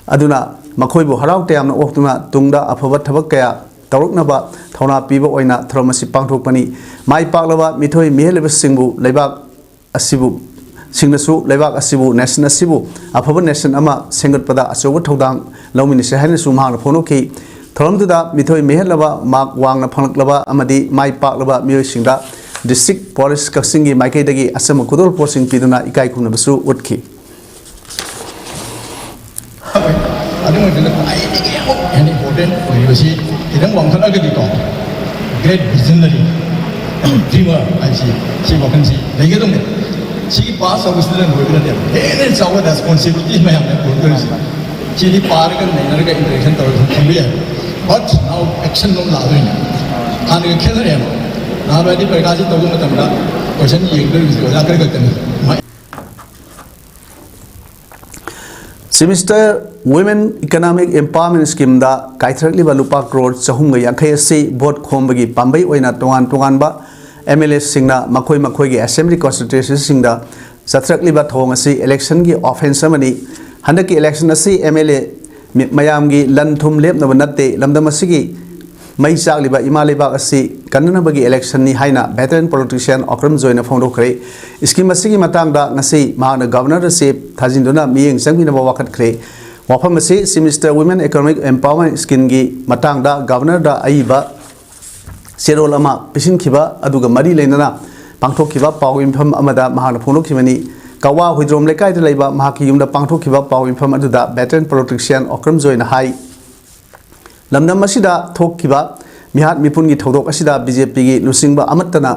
ꯑꯗꯨꯅ ꯃꯈꯣꯏꯕꯨ ꯍꯔꯥꯎ ꯇꯌꯥꯝꯅ ꯑꯣꯛꯇꯨꯅ ꯇꯨꯡꯗ ꯑꯐꯕ ꯊꯕꯛ ꯀꯌꯥ ꯇꯧꯔꯛꯅꯕ ꯊꯧꯅꯥ ꯄꯤꯕ ꯑꯣꯏꯅ ꯊꯧꯔꯝ ꯑꯁꯤ ꯄꯥꯡꯊꯣꯛꯄꯅꯤ꯫ ꯃꯥꯏ ꯄꯥꯛꯂꯕ ꯃꯤꯊꯣꯏ ꯃꯤꯍꯦꯜꯂꯤꯕꯁꯤꯡꯕꯨ ꯂꯩꯕꯥꯛ ꯑꯁꯤꯕꯨ ꯁꯤꯡꯅꯁꯨ ꯂꯩꯕꯥꯛ ꯑꯁꯤꯕꯨ, ꯅꯦꯁꯟ ꯑꯁꯤꯕꯨ ꯑꯐꯕ ꯅꯦꯁꯟ ꯑꯃ ꯁꯦꯝꯒꯠꯄꯗ ꯑꯆꯧꯕ ꯊꯧꯗꯥꯡ ꯂꯧꯃꯤꯟꯅꯁꯤ ꯍꯥꯏꯅꯁꯨ ꯃꯍꯥꯛꯅ ꯐꯣꯡꯗꯣꯛꯈꯤ꯫ ꯊꯧꯔꯝꯗꯨꯗ ꯃꯤꯊꯣꯏ ꯃꯤꯍꯦꯠꯂꯕ, ꯃꯥꯔꯛ ꯋꯥꯡꯅ ꯐꯪꯂꯛꯂꯕ ꯑꯃꯗꯤ ꯃꯥꯏ ꯄꯥꯛꯂꯕ ꯃꯤꯑꯣꯏꯁꯤꯡꯗ ꯗꯤꯁꯇ꯭ꯔꯤꯛ ꯄꯨꯂꯤꯁ ꯀꯛꯆꯤꯡꯒꯤ ꯃꯥꯏꯀꯩꯗꯒꯤ ꯑꯆꯝꯕ ꯈꯨꯗꯣꯜꯄꯣꯠꯁꯤꯡ ꯄꯤꯗꯨꯅ ꯏꯀꯥꯏ ꯈꯨꯝꯅꯕꯁꯨ ꯎꯠꯈꯤ꯫ ꯑꯗꯨ ꯑꯣꯏꯗꯨꯅ ꯈ꯭ꯋꯥꯏꯗꯒꯤ ꯑꯃꯨꯛ ꯍꯦꯟꯅ ꯏꯝꯄꯣꯔꯇꯦꯟ ꯑꯣꯏꯔꯤꯕꯁꯤ ꯈꯤꯇꯪ ꯋꯥꯡꯈꯠꯂꯒꯗꯤꯀꯣ, ꯒ꯭ꯔꯦꯠ ꯚꯤꯖꯅꯔꯤ ꯗ꯭ꯔꯤꯃꯔ ꯍꯥꯏꯁꯤ, ꯁꯤ ꯋꯥꯈꯜꯁꯤ ꯂꯩꯒꯗꯧꯅꯦ꯫ ꯁꯤꯒꯤ ꯄꯥꯁ ꯇꯧꯕꯁꯤꯗ ꯂꯣꯏꯕ ꯅꯠꯇꯦ, ꯍꯦꯟꯅ ꯆꯥꯎꯕ ꯔꯦꯁꯄꯣꯟꯁꯤꯕꯤꯂꯤꯇꯤ ꯃꯌꯥꯝꯅ ꯄꯨꯔꯛꯇꯣꯏꯔꯤꯁꯤ꯫ ꯁꯤꯗꯤ ꯄꯥꯔꯒ ꯅꯩꯅꯔꯒ ꯏꯟꯇꯔꯦꯛꯁꯟ ꯇꯧꯔꯒ ꯊꯝꯕ ꯌꯥꯏ, ꯕꯠ ꯅꯥꯎ ꯑꯦꯛꯁꯟ ꯑꯃ ꯂꯥꯛꯑꯗꯣꯏꯅꯦ꯫ ꯍꯥꯟꯅꯒ ꯈꯦꯠꯅꯔꯦꯕ꯫ ꯅꯍꯥꯟꯋꯥꯏꯗꯤ ꯄꯔꯤꯈꯥꯁꯤ ꯇꯧꯕ ꯃꯇꯝꯗ ꯀꯣꯏꯁꯟ ꯌꯦꯡꯗꯣꯏꯕꯁꯤ ꯑꯣꯖꯥ ꯈꯔ ꯈꯛꯇꯅꯤ꯫ ꯁꯤꯃꯤꯁꯇꯔ ꯋꯤꯃꯦꯟ ꯏꯀꯅꯥꯃꯤꯛ ꯑꯦꯝꯄꯥꯋꯔꯃꯦꯟ ꯁ꯭ꯀꯤꯝꯗ ꯀꯥꯏꯊꯔꯛꯂꯤꯕ ꯂꯨꯄꯥ ꯀ꯭ꯔꯣꯔ ꯆꯍꯨꯝꯒ ꯌꯥꯡꯈꯩ ꯑꯁꯤ ꯚꯣꯠ ꯈꯣꯝꯕꯒꯤ ꯄꯥꯝꯕꯩ ꯑꯣꯏꯅ ꯇꯣꯉꯥꯟ ꯇꯣꯉꯥꯟꯕ ꯑꯦꯝ ꯑꯦꯜ ꯑꯦꯁꯤꯡꯅ ꯃꯈꯣꯏ ꯃꯈꯣꯏꯒꯤ ꯑꯦꯁꯦꯝꯕ꯭ꯂꯤ ꯀꯣꯟꯁꯇꯤꯇ꯭ꯌꯨꯟꯁꯤꯁꯤꯡꯗ ꯆꯠꯊꯔꯛꯂꯤꯕ ꯊꯧꯑꯣꯡ ꯑꯁꯤ ꯏꯂꯦꯛꯁꯟꯒꯤ ꯑꯣꯐꯦꯟꯁ ꯑꯃꯅꯤ꯫ ꯍꯟꯗꯛꯀꯤ ꯏꯂꯦꯛꯁꯟ ꯑꯁꯤ ꯑꯦꯝ ꯑꯦꯜ ꯑꯦ ꯃꯤ-, ꯃꯌꯥꯝꯒꯤ ꯂꯟ ꯊꯨꯝ ꯂꯦꯞꯅꯕ ꯅꯠꯇꯦ꯫ ꯂꯝꯗꯝ ꯑꯁꯤꯒꯤ ꯃꯩ ꯆꯥꯛꯂꯤꯕ ꯏꯃꯥ ꯂꯩꯕꯥꯛ ꯑꯁꯤ ꯀꯟꯅꯅꯕꯒꯤ ꯏꯂꯦꯛꯁꯟꯅꯤ ꯍꯥꯏꯅ ꯚꯦꯇꯔꯟ ꯄꯣꯂꯤꯇꯤꯁꯤꯌꯥꯟ ꯑꯣꯀ꯭ꯔꯝ ꯖꯣꯏꯅ ꯐꯣꯡꯗꯣꯛꯈ꯭ꯔꯦ꯫ ꯁ꯭ꯀꯤꯝ ꯑꯁꯤꯒꯤ ꯃꯇꯥꯡꯗ ꯉꯁꯤ ꯃꯍꯥꯛꯅ ꯒꯚꯔꯅꯔꯗ ꯆꯦ ꯊꯥꯖꯤꯟꯗꯨꯅ ꯃꯤꯠꯌꯦꯡ ꯆꯪꯕꯤꯅꯕ ꯋꯥꯀꯠꯈ꯭ꯔꯦ꯫ ꯋꯥꯐꯝ ꯑꯁꯤ ꯁꯤꯃꯤꯁꯇꯔ ꯋꯤꯃꯦꯟ ꯏꯀꯣꯅꯣꯃꯤꯛ ꯑꯦꯝꯄꯥꯋꯔꯃꯦꯟ ꯁ꯭ꯀꯤꯝꯒꯤ ꯃꯇꯥꯡꯗ ꯒꯚꯔꯅꯔꯗ ꯑꯏꯕ ꯆꯦꯔꯣꯜ ꯑꯃ ꯄꯤꯁꯤꯟꯈꯤꯕ ꯑꯗꯨꯒ ꯃꯔꯤ ꯂꯩꯅꯅ ꯄꯥꯡꯊꯣꯛꯈꯤꯕ ꯄꯥꯎꯒꯤ ꯃꯤꯐꯝ ꯑꯃꯗ ꯃꯍꯥꯛꯅ ꯐꯣꯡꯗꯣꯛꯈꯤꯕꯅꯤ꯫ ꯀꯋꯥ ꯍꯨꯏꯗ꯭ꯔꯣꯝ ꯂꯩꯀꯥꯏꯗ ꯂꯩꯕ ꯃꯍꯥꯛꯀꯤ ꯌꯨꯝꯗ ꯄꯥꯡꯊꯣꯛꯈꯤꯕ ꯄꯥꯎꯒꯤ ꯃꯤꯐꯝ ꯑꯗꯨꯗ ꯚꯦꯇꯔꯟ ꯄꯣꯂꯤꯇꯤꯁꯤꯌꯥꯟ ꯑꯣꯀ꯭ꯔꯝ ꯖꯣꯏꯅ ꯍꯥꯏ, ꯂꯝꯗꯝ ꯑꯁꯤꯗ ꯊꯣꯛꯈꯤꯕ ꯃꯤꯍꯥꯠ ꯃꯤꯄꯨꯟꯒꯤ ꯊꯧꯗꯣꯛ ꯑꯁꯤꯗ ꯕꯤ ꯖꯦ ꯄꯤꯒꯤ ꯂꯨꯆꯤꯡꯕ ꯑꯃꯠꯇꯅ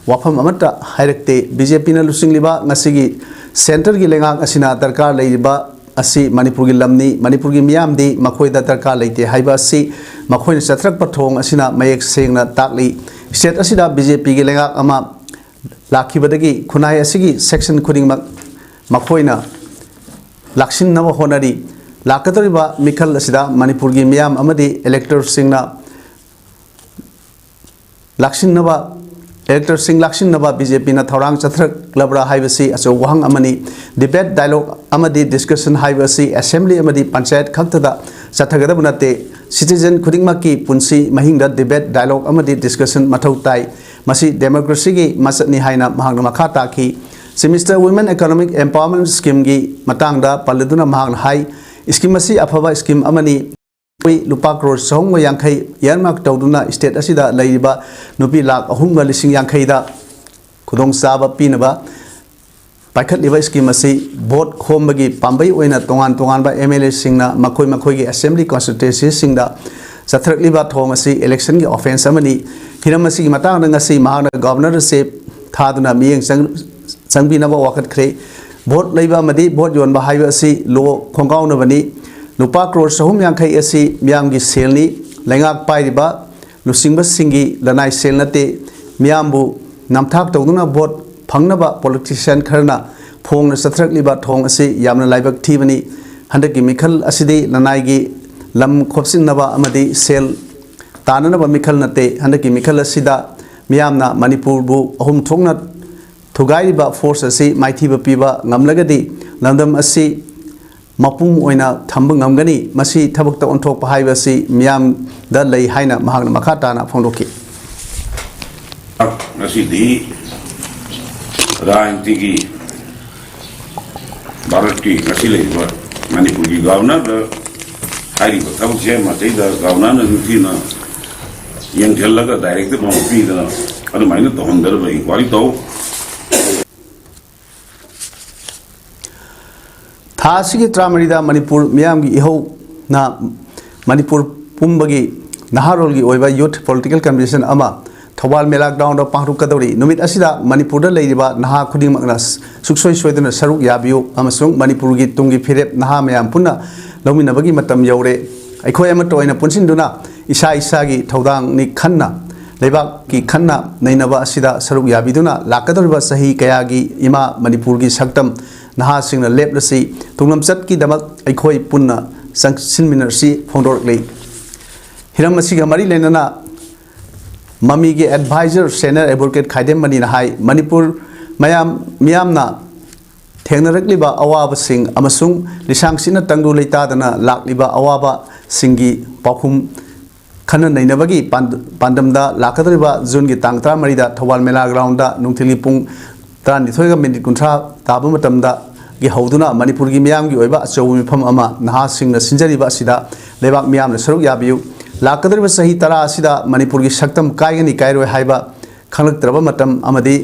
ꯋꯥꯐꯝ ꯑꯃꯠꯇ ꯍꯥꯏꯔꯛꯇꯦ꯫ ꯕꯤ ꯖꯦ ꯄꯤꯅ ꯂꯨꯆꯤꯡꯂꯤꯕ ꯉꯁꯤꯒꯤ ꯁꯦꯟꯇꯔꯒꯤ ꯂꯩꯉꯥꯛ ꯑꯁꯤꯅ ꯗꯔꯀꯥꯔ ꯂꯩꯔꯤꯕ ꯑꯁꯤ ꯃꯅꯤꯄꯨꯔꯒꯤ ꯂꯝꯅꯤ꯫ ꯃꯅꯤꯄꯨꯔꯒꯤ ꯃꯤꯌꯥꯝꯗꯤ ꯃꯈꯣꯏꯗ ꯗꯔꯀꯥꯔ ꯂꯩꯇꯦ ꯍꯥꯏꯕ ꯑꯁꯤ ꯃꯈꯣꯏꯅ ꯆꯠꯊꯔꯛꯄ ꯊꯧꯑꯣꯡ ꯑꯁꯤꯅ ꯃꯌꯦꯛ ꯁꯦꯡꯅ ꯇꯥꯛꯂꯤ꯫ ꯁ꯭ꯇꯦꯠ ꯑꯁꯤꯗ ꯕꯤ ꯖꯦ ꯄꯤꯒꯤ ꯂꯩꯉꯥꯛ ꯑꯃ ꯂꯥꯛꯈꯤꯕꯗꯒꯤ ꯈꯨꯟꯅꯥꯏ ꯑꯁꯤꯒꯤ ꯁꯦꯛꯁꯟ ꯈꯨꯗꯤꯡꯃꯛ ꯃꯈꯣꯏꯅ ꯂꯥꯛꯁꯤꯟꯅꯕ ꯍꯣꯠꯅꯔꯤ꯫ ꯂꯥꯛꯀꯗꯧꯔꯤꯕ ꯃꯤꯈꯜ ꯑꯁꯤꯗ ꯃꯅꯤꯄꯨꯔꯒꯤ ꯃꯤꯌꯥꯝ ꯑꯃꯗꯤ ꯏꯂꯦꯛꯇꯔꯁꯤꯡꯅ ꯂꯥꯛꯁꯤꯟꯅꯕ, ꯏꯂꯦꯛꯇꯔꯁꯤꯡ ꯂꯥꯛꯁꯤꯟꯅꯕ ꯕꯤ ꯖꯦ ꯄꯤꯅ ꯊꯧꯔꯥꯡ ꯆꯠꯊꯔꯛꯂꯕ꯭ꯔꯥ ꯍꯥꯏꯕꯁꯤ ꯑꯆꯧꯕ ꯋꯥꯍꯪ ꯑꯃꯅꯤ꯫ ꯗꯤꯕꯦꯠ, ꯗꯥꯏꯂꯣꯒ ꯑꯃꯗꯤ ꯗꯤꯁꯀꯁꯟ ꯍꯥꯏꯕ ꯑꯁꯤ ꯑꯦꯁꯦꯝꯕ꯭ꯂꯤ ꯑꯃꯗꯤ ꯄꯟꯆꯥꯌꯠ ꯈꯛꯇꯗ ꯆꯠꯊꯒꯗꯕ ꯅꯠꯇꯦ꯫ ꯁꯤꯇꯤꯖꯟ ꯈꯨꯗꯤꯡꯃꯛꯀꯤ ꯄꯨꯟꯁꯤ ꯃꯍꯤꯡꯗ ꯗꯤꯕꯦꯠ, ꯗꯥꯏꯂꯣꯒ ꯑꯃꯗꯤ ꯗꯤꯁꯀꯁꯟ ꯃꯊꯧ ꯇꯥꯏ꯫ ꯃꯁꯤ ꯗꯦꯃꯣꯀ꯭ꯔꯦꯁꯤꯒꯤ ꯃꯆꯠꯅꯤ ꯍꯥꯏꯅ ꯃꯍꯥꯛꯅ ꯃꯈꯥ ꯇꯥꯈꯤ꯫ Sixth Minister Women Economic Empowerment Scheme ꯒꯤ ꯃꯇꯥꯡꯗ ꯄꯜꯂꯗꯨꯅ ꯃꯍꯥꯛꯅ ꯍꯥꯏ, scheme ꯑꯁꯤ ꯑꯐꯕ scheme ꯑꯃꯅꯤ꯫ ꯂꯨꯄꯥ ꯀ꯭ꯔꯣꯔ ꯆꯍꯨꯝꯒ ꯌꯥꯡꯈꯩ earmark ꯇꯧꯗꯨꯅ state ꯑꯁꯤꯗ ꯂꯩꯔꯤꯕ ꯅꯨꯄꯤ ꯂꯥꯈ ꯑꯍꯨꯝꯒ ꯂꯤꯁꯤꯡ ꯌꯥꯡꯈꯩꯗ ꯈꯨꯗꯣꯡꯆꯥꯕ ꯄꯤꯅꯕ ꯄꯥꯏꯈꯠꯂꯤꯕ scheme ꯑꯁꯤ vote ꯈꯣꯝꯕꯒꯤ ꯄꯥꯝꯕꯩ ꯑꯣꯏꯅ ꯇꯣꯉꯥꯟ ꯇꯣꯉꯥꯟꯕ M L A ꯁꯤꯡꯅ ꯃꯈꯣꯏ ꯃꯈꯣꯏꯒꯤ assembly constituency ꯁꯤꯡꯗ ꯆꯠꯊꯔꯛꯂꯤꯕ ꯊꯧꯑꯣꯡ ꯑꯁꯤ election ꯒꯤ offence ꯑꯃꯅꯤ꯫ ꯍꯤꯔꯝ ꯑꯁꯤꯒꯤ ꯃꯇꯥꯡꯗ ꯉꯁꯤ ꯃꯍꯥꯛꯅ Governor ꯗ ꯆꯦ ꯊꯥꯗꯨꯅ ꯃꯤꯠꯌꯦꯡ ꯆꯪ-, ꯆꯪꯕꯤꯅꯕ ꯋꯥꯀꯠꯈ꯭ꯔꯦ꯫ Vote ꯂꯩꯕ ꯑꯃꯗꯤ vote ꯌꯣꯟꯕ ꯍꯥꯏꯕ ꯑꯁꯤ law ꯈꯣꯡꯒꯥꯎꯅꯕꯅꯤ꯫ ꯂꯨꯄꯥ ꯀ꯭ꯔꯣꯔ ꯆꯍꯨꯝ ꯌꯥꯡꯈꯩ ꯑꯁꯤ ꯃꯤꯌꯥꯝꯒꯤ ꯁꯦꯜꯅꯤ꯫ ꯂꯩꯉꯥꯛ ꯄꯥꯏꯔꯤꯕ ꯂꯨꯆꯤꯡꯕꯁꯤꯡꯒꯤ ꯂꯅꯥꯏ ꯁꯦꯜ ꯅꯠꯇꯦ꯫ ꯃꯤꯌꯥꯝꯕꯨ ꯅꯝꯊꯥꯛ ꯇꯧꯗꯨꯅ vote ꯐꯪꯅꯕ politician ꯈꯔꯅ ꯐꯣꯡꯅ ꯆꯠꯊꯔꯛꯂꯤꯕ ꯊꯧꯑꯣꯡ ꯑꯁꯤ ꯌꯥꯝꯅ ꯂꯥꯏꯕꯛ ꯊꯤꯕꯅꯤ꯫ ꯍꯟꯗꯛꯀꯤ ꯃꯤꯈꯜ ꯑꯁꯤꯗꯤ ꯂꯅꯥꯏꯒꯤ ꯂꯝ ꯈꯣꯞꯆꯤꯟꯅꯕ ꯑꯃꯗꯤ ꯁꯦꯜ ꯇꯥꯟꯅꯅꯕ ꯃꯤꯈꯜ ꯅꯠꯇꯦ꯫ ꯍꯟꯗꯛꯀꯤ ꯃꯤꯈꯜ ꯑꯁꯤꯗ ꯃꯤꯌꯥꯝꯅ ꯃꯅꯤꯄꯨꯔꯕꯨ ꯑꯍꯨꯝ ꯊꯣꯛꯅ ꯊꯨꯒꯥꯏꯔꯤꯕ force ꯑꯁꯤ ꯃꯥꯏꯊꯤꯕ ꯄꯤꯕ ꯉꯝꯂꯒꯗꯤ ꯂꯝꯗꯝ ꯑꯁꯤ ꯃꯄꯨꯝ ꯑꯣꯏꯅ ꯊꯝꯕ ꯉꯝꯒꯅꯤ꯫ ꯃꯁꯤ ꯊꯕꯛꯇ ꯑꯣꯟꯊꯣꯛꯄ ꯍꯥꯏꯕ ꯑꯁꯤ ꯃꯤꯌꯥꯝꯗ ꯂꯩ ꯍꯥꯏꯅ ꯃꯍꯥꯛꯅ ꯃꯈꯥ ꯇꯥꯅ ꯐꯣꯡꯗꯣꯛꯈꯤ꯫ ꯉꯁꯤꯗꯤ ꯔꯥꯖꯅꯤꯇꯤꯒꯤ ꯚꯥꯔꯠꯀꯤ ꯉꯁꯤ ꯂꯩꯔꯤꯕ ꯃꯅꯤꯄꯨꯔꯒꯤ ꯒꯚꯔꯅꯔꯗ ꯍꯥꯏꯔꯤꯕ ꯊꯕꯛꯁꯦ ꯃꯁꯤꯗ ꯒꯚꯔꯅꯔꯅ ꯅꯤꯡꯊꯤꯅ ꯌꯦꯡꯁꯤꯜꯂꯒ directive ꯑꯃ ꯄꯤꯗꯅ ꯑꯗꯨꯃꯥꯏꯅ ꯇꯧꯍꯟꯗꯅꯕ inquiry ꯇꯧ꯫ ꯊꯥ ꯑꯁꯤꯒꯤ ꯇꯔꯥꯃꯔꯤꯗ ꯃꯅꯤꯄꯨꯔ ꯃꯤꯌꯥꯝꯒꯤ ꯏꯍꯧꯅ ꯃꯅꯤꯄꯨꯔ ꯄꯨꯝꯕꯒꯤ ꯅꯍꯥꯔꯣꯜꯒꯤ ꯑꯣꯏꯕ Youth Political Convention ꯑꯃ ꯊꯧꯕꯥꯜ ꯃꯦꯂꯥ ground ꯗ ꯄꯥꯡꯊꯣꯛꯀꯗꯧꯔꯤ꯫ ꯅꯨꯃꯤꯠ ꯑꯁꯤꯗ ꯃꯅꯤꯄꯨꯔꯗ ꯂꯩꯔꯤꯕ ꯅꯍꯥ ꯈꯨꯗꯤꯡꯃꯛꯅ ꯁꯨꯛꯁꯣꯏ ꯁꯣꯏꯗꯅ ꯁꯔꯨꯛ ꯌꯥꯕꯤꯌꯨ ꯑꯃꯁꯨꯡ ꯃꯅꯤꯄꯨꯔꯒꯤ ꯇꯨꯡꯒꯤ ꯐꯤꯔꯦꯞ ꯅꯍꯥ ꯃꯌꯥꯝ ꯄꯨꯟꯅ ꯂꯧꯃꯤꯟꯅꯕꯒꯤ ꯃꯇꯝ ꯌꯧꯔꯦ꯫ ꯑꯩꯈꯣꯏ ꯑꯃꯠꯇ ꯑꯣꯏꯅ ꯄꯨꯟꯁꯤꯟꯗꯨꯅ ꯏꯁꯥ ꯏꯁꯥꯒꯤ ꯊꯧꯗꯥꯡꯅꯤ ꯈꯟꯅ ꯂꯩꯕꯥꯛꯀꯤ ꯈꯟꯅ ꯅꯩꯅꯕ ꯑꯁꯤꯗ ꯁꯔꯨꯛ ꯌꯥꯕꯤꯗꯨꯅ ꯂꯥꯛꯀꯗꯧꯔꯤꯕ ꯆꯍꯤ ꯀꯌꯥꯒꯤ ꯏꯃꯥ ꯃꯅꯤꯄꯨꯔꯒꯤ ꯁꯛꯇꯝ ꯅꯍꯥꯁꯤꯡꯅ ꯂꯦꯞꯂꯁꯤ꯫ ꯇꯨꯡꯂꯝꯆꯠꯀꯤꯗꯃꯛ ꯑꯩꯈꯣꯏ ꯄꯨꯟꯅ ꯆꯪꯁꯤꯟꯃꯤꯟꯅꯔꯁꯤ ꯐꯣꯡꯗꯣꯔꯛꯂꯤ꯫ ꯍꯤꯔꯝ ꯑꯁꯤꯒ ꯃꯔꯤ ꯂꯩꯅꯅ ꯃꯃꯤꯒꯤ advisor senior advocate ꯈꯥꯏꯗꯦꯝ ꯃꯅꯤꯅ ꯍꯥꯏ, ꯃꯅꯤꯄꯨꯔ ꯃꯌꯥꯝ, ꯃꯤꯌꯥꯝꯅ ꯊꯦꯡꯅꯔꯛꯂꯤꯕ ꯑꯋꯥꯕꯁꯤꯡ ꯑꯃꯁꯨꯡ ꯂꯤꯁꯥꯡꯁꯤꯠꯅ ꯇꯪꯗꯨ ꯂꯩꯇꯥꯗꯅ ꯂꯥꯛꯂꯤꯕ ꯑꯋꯥꯕꯁꯤꯡꯒꯤ ꯄꯥꯎꯈꯨꯝ ꯈꯟꯅ ꯅꯩꯅꯕꯒꯤ ꯄꯥꯟ-, ꯄꯥꯟꯗꯝꯗ ꯂꯥꯛꯀꯗꯧꯔꯤꯕ ꯖꯨꯟꯒꯤ ꯇꯥꯡ ꯇꯔꯥꯃꯔꯤꯗ ꯊꯧꯕꯥꯜ ꯃꯦꯂꯥ ground ꯗ ꯅꯨꯡꯊꯤꯜꯒꯤ ꯄꯨꯡ ꯇꯔꯥꯅꯤꯊꯣꯏꯒ ꯃꯤꯅꯤꯠ ꯀꯨꯟꯊ꯭ꯔꯥ ꯇꯥꯕ ꯃꯇꯝꯗꯒꯤ ꯍꯧꯗꯨꯅ ꯃꯅꯤꯄꯨꯔꯒꯤ ꯃꯤꯌꯥꯝꯒꯤ ꯑꯣꯏꯕ ꯑꯆꯧꯕ ꯃꯤꯐꯝ ꯑꯃ ꯅꯍꯥꯁꯤꯡꯅ ꯁꯤꯟꯖꯔꯤꯕ ꯑꯁꯤꯗ ꯂꯩꯕꯥꯛ ꯃꯤꯌꯥꯝꯅ ꯁꯔꯨꯛ ꯌꯥꯕꯤꯌꯨ꯫ ꯂꯥꯛꯀꯗꯧꯔꯤꯕ ꯆꯍꯤ ꯇꯔꯥ ꯑꯁꯤꯗ ꯃꯅꯤꯄꯨꯔꯒꯤ ꯁꯛꯇꯝ ꯀꯥꯏꯒꯅꯤ ꯀꯥꯏꯔꯣꯏ ꯍꯥꯏꯕ ꯈꯪꯂꯛꯇ꯭ꯔꯕ ꯃꯇꯝ ꯑꯃꯗꯤ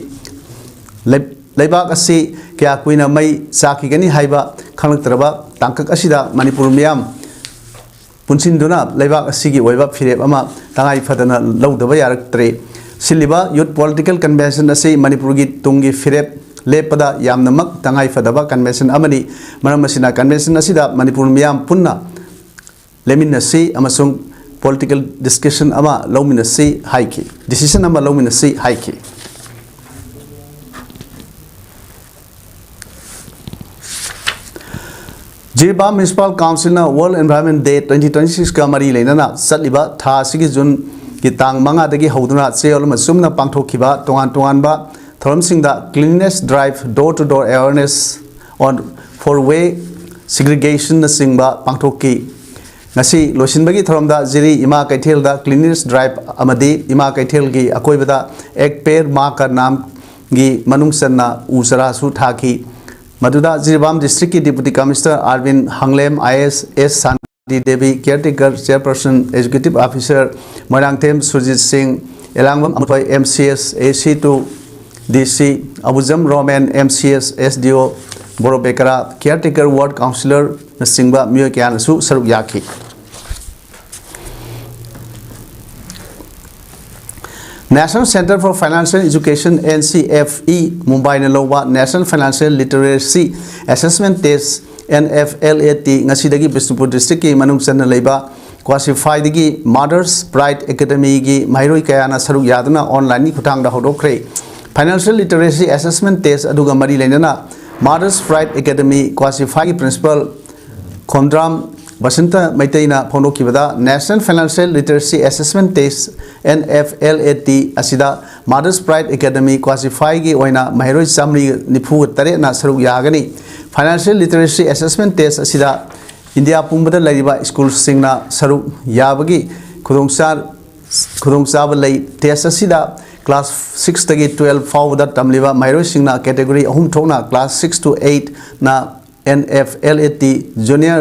ꯂꯩ-, ꯂꯩꯕꯥꯛ ꯑꯁꯤ ꯀꯌꯥ ꯀꯨꯏꯅ ꯃꯩ ꯆꯥꯈꯤꯒꯅꯤ ꯍꯥꯏꯕ ꯈꯪꯂꯛꯇ꯭ꯔꯕ ꯇꯥꯡꯀꯛ ꯑꯁꯤꯗ ꯃꯅꯤꯄꯨꯔ ꯃꯤꯌꯥꯝ ꯄꯨꯟꯁꯤꯟꯗꯨꯅ ꯂꯩꯕꯥꯛ ꯑꯁꯤꯒꯤ ꯑꯣꯏꯕ ꯐꯤꯔꯦꯞ ꯑꯃ ꯇꯉꯥꯏ ꯐꯗꯅ ꯂꯧꯗꯕ ꯌꯥꯔꯛꯇ꯭ꯔꯦ꯫ ꯁꯤꯜꯂꯤꯕ Youth Political Convention ꯑꯁꯤ ꯃꯅꯤꯄꯨꯔꯒꯤ ꯇꯨꯡꯒꯤ ꯐꯤꯔꯦꯞ ꯂꯦꯞꯄꯗ ꯌꯥꯝꯅꯃꯛ ꯇꯉꯥꯏ ꯐꯗꯕ convention ꯑꯃꯅꯤ꯫ ꯃꯔꯝ ꯑꯁꯤꯅ convention ꯑꯁꯤꯗ ꯃꯅꯤꯄꯨꯔ ꯃꯤꯌꯥꯝ ꯄꯨꯟꯅ ꯂꯦꯞꯃꯤꯟꯅꯁꯤ ꯑꯃꯁꯨꯡ political discussion ꯑꯃ ꯂꯧꯃꯤꯟꯅꯁꯤ ꯍꯥꯏꯈꯤ, decision ꯑꯃ ꯂꯧꯃꯤꯟꯅꯁꯤ ꯍꯥꯏꯈꯤ꯫ ꯖꯤꯔꯤꯕꯥꯝ Municipal Council ꯅ World Environment Day twenty twenty six ꯀ ꯃꯔꯤ ꯂꯩꯅꯅ ꯆꯠꯂꯤꯕ ꯊꯥ ꯑꯁꯤꯒꯤ June ꯒꯤ ꯇꯥꯡ ꯃꯉꯥꯗꯒꯤ ꯍꯧꯗꯨꯅ ꯆꯌꯣꯜ ꯑꯃ ꯆꯨꯝꯅ ꯄꯥꯡꯊꯣꯛꯈꯤꯕ ꯇꯣꯉꯥꯟ ꯇꯣꯉꯥꯟꯕ ꯊꯧꯔꯝꯁꯤꯡꯗ cleanliness drive, door to door awareness on for waste segregation ꯅꯆꯤꯡꯕ ꯄꯥꯡꯊꯣꯛꯈꯤ꯫ ꯉꯁꯤ ꯂꯣꯏꯁꯤꯟꯕꯒꯤ ꯊꯧꯔꯝꯗ ꯖꯤꯔꯤ ꯏꯃꯥ ꯀꯩꯊꯦꯜꯗ cleanliness drive ꯑꯃꯗꯤ ꯏꯃꯥ ꯀꯩꯊꯦꯜꯒꯤ ꯑꯀꯣꯏꯕꯗ Ek Ped Maa Ka Naam ꯒꯤ ꯃꯅꯨꯡ ꯆꯟꯅ ꯎ ꯆꯥꯔꯥꯁꯨ ꯊꯥꯈꯤ꯫ ꯃꯗꯨꯗ ꯖꯤꯔꯤꯕꯥꯝ district ꯀꯤ Deputy Commissioner Arbin ꯍꯥꯡꯂꯦꯝ, I A S, S Shanti Devi, caretaker chairperson, executive officer Moirangthem Surjit Singh, Elangbam Amathoi, M C S, A C two, D C, Abujam Romen, M C S, S D O, Borobekra, caretaker ward councillor ꯅꯆꯤꯡꯕ ꯃꯤꯑꯣꯏ ꯀꯌꯥꯅꯁꯨ ꯁꯔꯨꯛ ꯌꯥꯈꯤ꯫ National Centre for Financial Education, N C F E, ꯃꯨꯝꯕꯥꯏꯅ ꯂꯧꯕ National Financial Literacy Assessment Test, N F L A T, ꯉꯁꯤꯗꯒꯤ Bishnupur district ꯀꯤ ꯃꯅꯨꯡ ꯆꯟꯅ ꯂꯩꯕ ꯀ꯭ꯋꯥꯁꯤꯐꯥꯏꯗꯒꯤ Mother's Pride Academy ꯒꯤ ꯃꯍꯩꯔꯣꯏ ꯀꯌꯥꯅ ꯁꯔꯨꯛ ꯌꯥꯗꯨꯅ online ꯒꯤ ꯈꯨꯠꯊꯥꯡꯗ ꯍꯧꯗꯣꯛꯈ꯭ꯔꯦ꯫ Financial Literacy Assessment Test ꯑꯗꯨꯒ ꯃꯔꯤ ꯂꯩꯅꯅ Mother's Pride Academy ꯀ꯭ꯋꯥꯁꯤꯐꯥꯏꯒꯤ principal Khomdram Basanta ꯃꯩꯇꯩꯅ ꯐꯣꯡꯗꯣꯛꯈꯤꯕꯗ, National Financial Literacy Assessment Test, N F L A T, ꯑꯁꯤꯗ Mother's Pride Academy ꯀ꯭ꯋꯥꯁꯤꯐꯥꯏꯒꯤ ꯑꯣꯏꯅ ꯃꯍꯩꯔꯣꯏ ꯆꯥꯃꯔꯤ ꯅꯤꯐꯨ ꯇꯔꯦꯠꯅ ꯁꯔꯨꯛ ꯌꯥꯒꯅꯤ꯫ Financial Literacy Assessment Test ꯑꯁꯤꯗ ꯏꯟꯗꯤꯌꯥ ꯄꯨꯝꯕꯗ ꯂꯩꯔꯤꯕ ꯁ꯭ꯀꯨꯜꯁꯤꯡꯅ ꯁꯔꯨꯛ ꯌꯥꯕꯒꯤ ꯈꯨꯗꯣꯡꯆꯥ-, ꯈꯨꯗꯣꯡꯆꯥꯕ ꯂꯩ꯫ Test ꯑꯁꯤꯗ class six ꯇꯒꯤ twelve ꯐꯥꯎꯕꯗ ꯇꯝꯂꯤꯕ ꯃꯍꯩꯔꯣꯏꯁꯤꯡꯅ category ꯑꯍꯨꯝ ꯊꯣꯛꯅ class six to eight ꯅ N F L A T, junior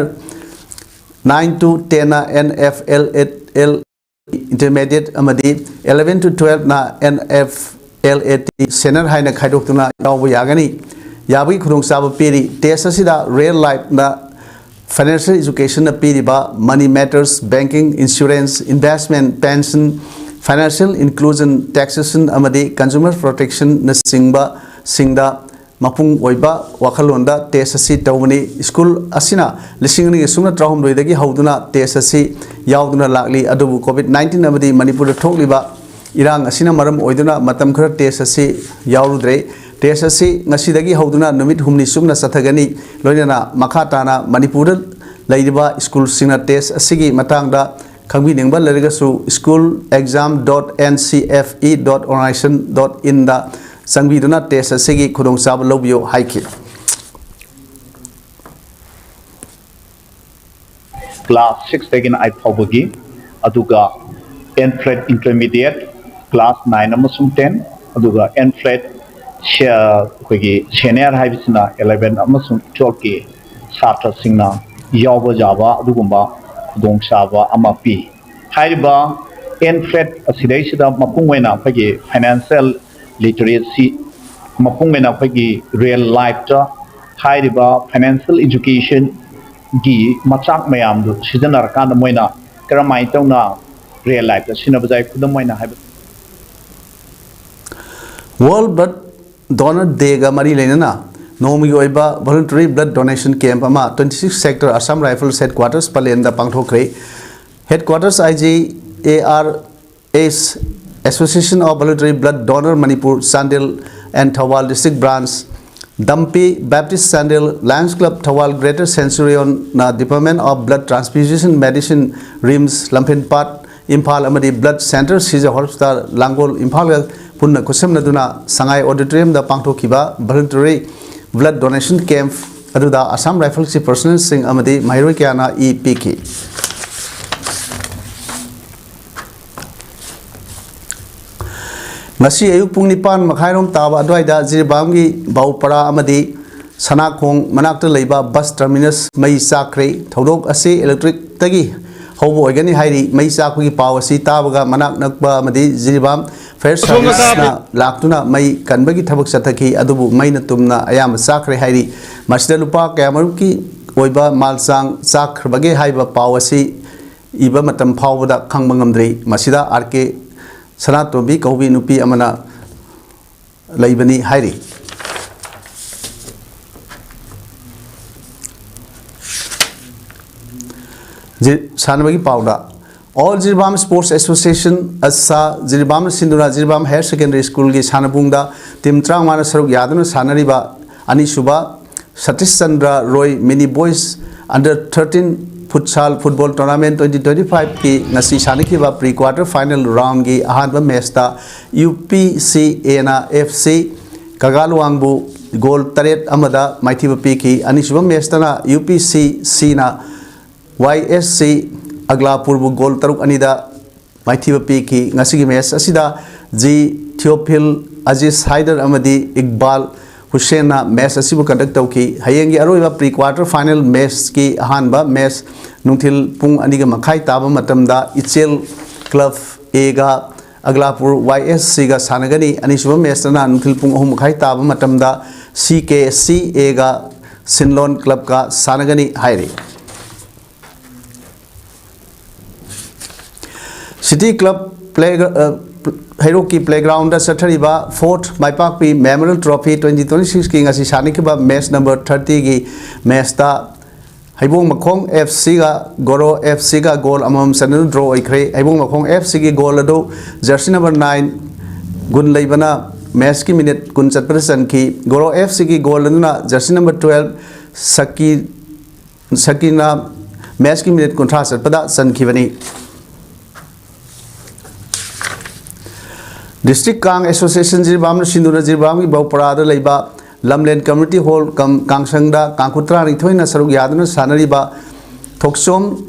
nine to ten ꯅ N F L A L intermediate ꯑꯃꯗꯤ eleven to twelve ꯅ N F L A T senior ꯍꯥꯏꯅ ꯈꯥꯏꯗꯣꯛꯇꯨꯅ ꯌꯥꯎꯕ ꯌꯥꯒꯅꯤ꯫ ꯌꯥꯕꯒꯤ ꯈꯨꯗꯣꯡꯆꯥꯕ ꯄꯤꯔꯤ꯫ Test ꯑꯁꯤꯗ real life ꯅ financial education ꯅ ꯄꯤꯔꯤꯕ money matters, banking, insurance, investment, pension, financial inclusion, taxation ꯑꯃꯗꯤ consumer protection ꯅꯆꯤꯡꯕꯁꯤꯡꯗ ꯃꯄꯨꯡ ꯑꯣꯏꯕ ꯋꯥꯈꯜꯂꯣꯟꯗ test ꯑꯁꯤ ꯇꯧꯕꯅꯤ꯫ School ꯑꯁꯤꯅ ꯂꯤꯁꯤꯡ ꯑꯅꯤꯒ ꯁꯨꯞꯅ ꯇꯔꯥꯍꯨꯝꯗꯣꯏꯗꯒꯤ ꯍꯧꯗꯨꯅ test ꯑꯁꯤ ꯌꯥꯎꯗꯨꯅ ꯂꯥꯛꯂꯤ꯫ ꯑꯗꯨꯕꯨ COVID nineteen ꯑꯃꯗꯤ ꯃꯅꯤꯄꯨꯔꯗ ꯊꯣꯛꯂꯤꯕ ꯏꯔꯥꯡ ꯑꯁꯤꯅ ꯃꯔꯝ ꯑꯣꯏꯗꯨꯅ ꯃꯇꯝ ꯈꯔ test ꯑꯁꯤ ꯌꯥꯎꯔꯨꯗ꯭ꯔꯦ꯫ Test ꯑꯁꯤ ꯉꯁꯤꯗꯒꯤ ꯍꯧꯗꯨꯅ ꯅꯨꯃꯤꯠ ꯍꯨꯝꯅꯤ ꯆꯨꯞꯅ ꯆꯠꯊꯒꯅꯤ꯫ ꯂꯣꯏꯅꯅ ꯃꯈꯥ ꯇꯥꯅ ꯃꯅꯤꯄꯨꯔꯗ ꯂꯩꯔꯤꯕ school ꯁꯤꯡꯅ test ꯑꯁꯤꯒꯤ ꯃꯇꯥꯡꯗ ꯈꯪꯕꯤꯅꯤꯡꯕ ꯂꯩꯔꯒꯁꯨ school exam dot N C F E dot organization dot in ꯗ ꯆꯪꯕꯤꯗꯨꯅ test ꯑꯁꯤꯒꯤ ꯈꯨꯗꯣꯡꯆꯥꯕ ꯂꯧꯕꯤꯌꯨ ꯍꯥꯏꯈꯤ꯫ Class six ꯇꯒꯤꯅ eight ꯐꯥꯎꯕꯒꯤ, ꯑꯗꯨꯒ N flat intermediate class nine ꯑꯃꯁꯨꯡ ten, ꯑꯗꯨꯒ N flat ꯑꯩꯈꯣꯏꯒꯤ senior ꯍꯥꯏꯕꯁꯤꯅ eleven ꯑꯃꯁꯨꯡ twelve ꯀꯤ ꯁꯥꯇ꯭ꯔꯁꯤꯡꯅ ꯌꯥꯎꯕ ꯌꯥꯕ ꯑꯗꯨꯒꯨꯝꯕ ꯈꯨꯗꯣꯡꯆꯥꯕ ꯑꯃ ꯄꯤ꯫ ꯍꯥꯏꯔꯤꯕ N flat ꯑꯁꯤꯗꯩꯁꯤꯗ ꯃꯄꯨꯡ ꯑꯣꯏꯅ ꯑꯩꯈꯣꯏꯒꯤ financial literacy, ꯃꯄꯨꯡ ꯑꯣꯏꯅ ꯑꯩꯈꯣꯏꯒꯤ real life ꯇ ꯍꯥꯏꯔꯤꯕ financial education ꯒꯤ ꯃꯆꯥꯛ ꯃꯌꯥꯝꯗꯨ ꯁꯤꯖꯤꯟꯅꯔꯀꯥꯟꯗ ꯃꯣꯏꯅ ꯀꯔꯝꯍꯥꯏꯅ ꯇꯧꯅ real life ꯇ ꯁꯤꯖꯤꯟꯅꯕ ꯌꯥꯏ꯫ ꯈꯨꯗꯝ ꯑꯣꯏꯅ ꯍꯥꯏꯕ World Blood Donor Day ꯒ ꯃꯔꯤ ꯂꯩꯅꯅ ꯅꯣꯡꯃꯒꯤ ꯑꯣꯏꯕ voluntary blood donation camp ꯑꯃ twenty six sector Assam Rifles headquarters ꯄꯂꯦꯟꯗ ꯄꯥꯡꯊꯣꯛꯈ꯭ꯔꯦ꯫ Headquarters I G A R S, Association of Voluntary Blood Donor Manipur Chandel and Thoubal District Branch, Dampi Baptist Chandel, Lions Club Thoubal, Greater Centurion ꯅ Department of Blood Transfusion Medicine, RIMS, ꯂꯝꯐꯦꯟꯄꯥꯠ Imphal ꯑꯃꯗꯤ Blood Center Seizure Hospital ꯂꯥꯡꯒꯣꯜ ꯏꯝꯐꯥꯜꯒ ꯄꯨꯟꯅ ꯈꯨꯠꯁꯝꯅꯗꯨꯅ ꯁꯉꯥꯏ auditorium ꯗ ꯄꯥꯡꯊꯣꯛꯈꯤꯕ voluntary blood donation camp ꯑꯗꯨꯗ Assam Rifles ꯀꯤ personnel ꯁꯤꯡ ꯑꯃꯗꯤ ꯃꯍꯩꯔꯣꯏ ꯀꯌꯥꯅ ꯏ ꯄꯤꯈꯤ꯫ ꯉꯁꯤ ꯑꯌꯨꯛ ꯄꯨꯡ ꯅꯤꯄꯥꯟ ꯃꯈꯥꯏꯔꯣꯝ ꯇꯥꯕ ꯑꯗꯨꯋꯥꯏꯗ ꯖꯤꯔꯤꯕꯥꯝꯒꯤ ꯕꯥꯎꯄꯔꯥ ꯑꯃꯗꯤ ꯁꯅꯥꯈꯣꯡ ꯃꯅꯥꯛꯇ ꯂꯩꯕ ꯕꯁ ꯇꯔꯃꯤꯅꯁ ꯃꯩ ꯆꯥꯛꯈ꯭ꯔꯦ꯫ ꯊꯧꯗꯣꯛ ꯑꯁꯤ ꯏꯂꯦꯛꯇ꯭ꯔꯤꯛꯇꯒꯤ ꯍꯧꯕ ꯑꯣꯏꯒꯅꯤ ꯍꯥꯏꯔꯤ꯫ ꯃꯩ ꯆꯥꯛꯄꯒꯤ ꯄꯥꯎ ꯑꯁꯤ ꯇꯥꯕꯒ ꯃꯅꯥꯛ ꯅꯛꯄ ꯑꯃꯗꯤ ꯖꯤꯔꯤꯕꯥꯝ ꯐꯥꯌꯔ ꯁꯥꯔꯚꯤꯁꯅ ꯂꯥꯛꯇꯨꯅ ꯃꯩ ꯀꯟꯕꯒꯤ ꯊꯕꯛ ꯆꯠꯊꯈꯤ, ꯑꯗꯨꯕꯨ ꯃꯩꯅ ꯇꯨꯝꯅ ꯑꯌꯥꯝꯕ ꯆꯥꯛꯈ꯭ꯔꯦ ꯍꯥꯏꯔꯤ꯫ ꯃꯁꯤꯗ ꯂꯨꯄꯥ ꯀꯌꯥꯃꯔꯨꯛꯀꯤ ꯑꯣꯏꯕ ꯃꯥꯜ ꯆꯥꯡ ꯆꯥꯛꯈ꯭ꯔꯕꯒꯦ ꯍꯥꯏꯕ ꯄꯥꯎ ꯑꯁꯤ ꯏꯕ ꯃꯇꯝ ꯐꯥꯎꯕꯗ ꯈꯪꯕ ꯉꯝꯗ꯭ꯔꯤ꯫ ꯃꯁꯤꯗ ꯑꯥꯔ ꯀꯦ ꯁꯅꯥꯇꯣꯝꯕꯤ ꯀꯧꯕꯤ ꯅꯨꯄꯤ ꯑꯃꯅ ꯂꯩꯕꯅꯤ ꯍꯥꯏꯔꯤ꯫ ꯖꯤ-, ꯁꯥꯟꯅꯕꯒꯤ ꯄꯥꯎꯗ, All Jiribam Sports Association, ꯑꯁꯥ, ꯖꯤꯔꯤꯕꯥꯝꯅ ꯁꯤꯟꯗꯨꯅ ꯖꯤꯔꯤꯕꯥꯝ ꯍꯥꯌꯔ ꯁꯦꯀꯦꯟꯗꯔꯤ ꯁ꯭ꯀꯨꯜꯒꯤ ꯁꯥꯟꯅꯄꯨꯡꯗ ꯇꯤꯝ ꯇꯔꯥꯃꯉꯥꯅ ꯁꯔꯨꯛ ꯌꯥꯗꯨꯅ ꯁꯥꯟꯅꯔꯤꯕ ꯑꯅꯤꯁꯨꯕ Satish Chandra Roy mini boys under thirteen futsal football tournament twenty twenty ꯐꯥꯏꯚꯀꯤ ꯉꯁꯤ ꯁꯥꯟꯅꯈꯤꯕ ꯄ꯭ꯔꯤ ꯀ꯭ꯋꯥꯔꯇꯔ ꯐꯥꯏꯅꯦꯜ ꯔꯥꯎꯟꯒꯤ ꯑꯍꯥꯟꯕ ꯃꯦꯆꯇ ꯌꯨ ꯄꯤ ꯁꯤ ꯑꯦꯅ ꯑꯦꯐ ꯁꯤ ꯀꯒꯥꯂꯨꯋꯥꯡꯕꯨ ꯒꯣꯜ ꯇꯔꯦꯠ ꯑꯃꯗ ꯃꯥꯏꯊꯤꯕ ꯄꯤꯈꯤ꯫ ꯑꯅꯤꯁꯨꯕ ꯃꯦꯆꯇꯅ ꯌꯨ ꯄꯤ ꯁꯤ ꯁꯤꯅ ꯋꯥꯏ ꯑꯦꯁ ꯁꯤ ꯑꯒꯂꯥꯄꯨꯔꯕꯨ ꯒꯣꯜ ꯇꯔꯨꯛ ꯑꯅꯤꯗ ꯃꯥꯏꯊꯤꯕ ꯄꯤꯈꯤ꯫ ꯉꯁꯤꯒꯤ ꯃꯦꯆ ꯑꯁꯤꯗ ꯖꯤ ꯊꯤꯌꯣꯐꯤꯜ, ꯑꯖꯤꯁ ꯍꯥꯏꯗꯔ ꯑꯃꯗꯤ ꯏꯛꯕꯥꯜ ꯍꯨꯁꯦꯟꯅ ꯃꯦꯆ ꯑꯁꯤꯕꯨ ꯀꯟꯗꯛ ꯇꯧꯈꯤ꯫ ꯍꯌꯦꯡꯒꯤ ꯑꯔꯣꯏꯕ ꯄ꯭ꯔꯤ ꯀ꯭ꯋꯥꯔꯇꯔ ꯐꯥꯏꯅꯦꯜ ꯃꯦꯆꯀꯤ ꯑꯍꯥꯟꯕ ꯃꯦꯆ ꯅꯨꯡꯊꯤꯜ ꯄꯨꯡ ꯑꯅꯤꯒ ꯃꯈꯥꯏ ꯇꯥꯕ ꯃꯇꯝꯗ ꯏꯆꯦꯜ ꯀ꯭ꯂꯕ ꯑꯦꯒ ꯑꯒꯂꯥꯄꯨꯔ ꯋꯥꯏ ꯑꯦꯁ ꯁꯤꯒ ꯁꯥꯟꯅꯒꯅꯤ꯫ ꯑꯅꯤꯁꯨꯕ ꯃꯦꯆꯇꯅ ꯅꯨꯡꯊꯤꯜ ꯄꯨꯡ ꯑꯍꯨꯝ ꯃꯈꯥꯏ ꯇꯥꯕ ꯃꯇꯝꯗ ꯁꯤ ꯀꯦ ꯁꯤ ꯑꯦꯒ ꯁꯤꯟꯂꯣꯟ ꯀ꯭ꯂꯕꯀ ꯁꯥꯟꯅꯒꯅꯤ ꯍꯥꯏꯔꯤ꯫ ꯁꯤꯇꯤ ꯀ꯭ꯂꯕ ꯄ꯭ꯂꯦ-, ꯑ, ꯍꯩꯔꯣꯛꯀꯤ ꯄ꯭ꯂꯦꯒ꯭ꯔꯥꯎꯟꯗ ꯆꯠꯊꯔꯤꯕ fourth Maipakpi memorial trophy twenty twenty ꯁꯤꯛꯁꯀꯤ ꯉꯁꯤ ꯁꯥꯟꯅꯈꯤꯕ ꯃꯦꯆ ꯅꯝꯕꯔ ꯊꯥꯔꯇꯤꯒꯤ ꯃꯦꯆꯇ ꯍꯩꯕꯣꯡ ꯃꯈꯣꯡ ꯑꯦꯐ ꯁꯤꯒ ꯒꯣꯔꯣ ꯑꯦꯐ ꯁꯤꯒ ꯒꯣꯜ ꯑꯃꯃꯝ ꯆꯟꯅꯗꯨꯅ ꯗ꯭ꯔꯣ ꯑꯣꯏꯈ꯭ꯔꯦ꯫ ꯍꯩꯕꯣꯡ ꯃꯈꯣꯡ ꯑꯦꯐ ꯁꯤꯒꯤ ꯒꯣꯜ ꯑꯗꯨ ꯖꯔꯁꯤ ꯅꯝꯕꯔ ꯅꯥꯏꯟ ꯒꯨꯟ ꯂꯩꯕꯅ ꯃꯦꯆꯀꯤ ꯃꯤꯅꯤꯠ ꯀꯨꯟ ꯆꯠꯄꯗ ꯆꯟꯈꯤ꯫ ꯒꯣꯔꯣ ꯑꯦꯐ ꯁꯤꯒꯤ ꯒꯣꯜ ꯑꯗꯨꯅ ꯖꯔꯁꯤ ꯅꯝꯕꯔ ꯇ꯭ꯋꯦꯜꯕ ꯁꯀꯤ ꯁꯀꯤꯅ ꯃꯦꯆꯀꯤ ꯃꯤꯅꯤꯠ ꯀꯨꯟꯊ꯭ꯔꯥ ꯆꯠꯄꯗ ꯆꯟꯈꯤꯕꯅꯤ꯫ ꯗꯤꯁꯇ꯭ꯔꯤꯛ ꯀꯥꯡ ꯑꯦꯁꯣꯁꯤꯌꯦꯁꯟ ꯖꯤꯔꯤꯕꯥꯝꯅ ꯁꯤꯟꯗꯨꯅ ꯖꯤꯔꯤꯕꯥꯝꯒꯤ ꯕꯧꯄꯔꯥꯗ ꯂꯩꯕ ꯂꯝꯂꯦꯟ ꯀꯝꯃ꯭ꯌꯨꯅꯤꯇꯤ ꯍꯣꯜ ꯀꯝ ꯀꯥꯡꯁꯪꯗ ꯀꯥꯡꯈꯨ ꯇꯔꯥꯅꯤꯊꯣꯏꯅ ꯁꯔꯨꯛ ꯌꯥꯗꯨꯅ ꯁꯥꯟꯅꯔꯤꯕ ꯊꯣꯛꯆꯣꯝ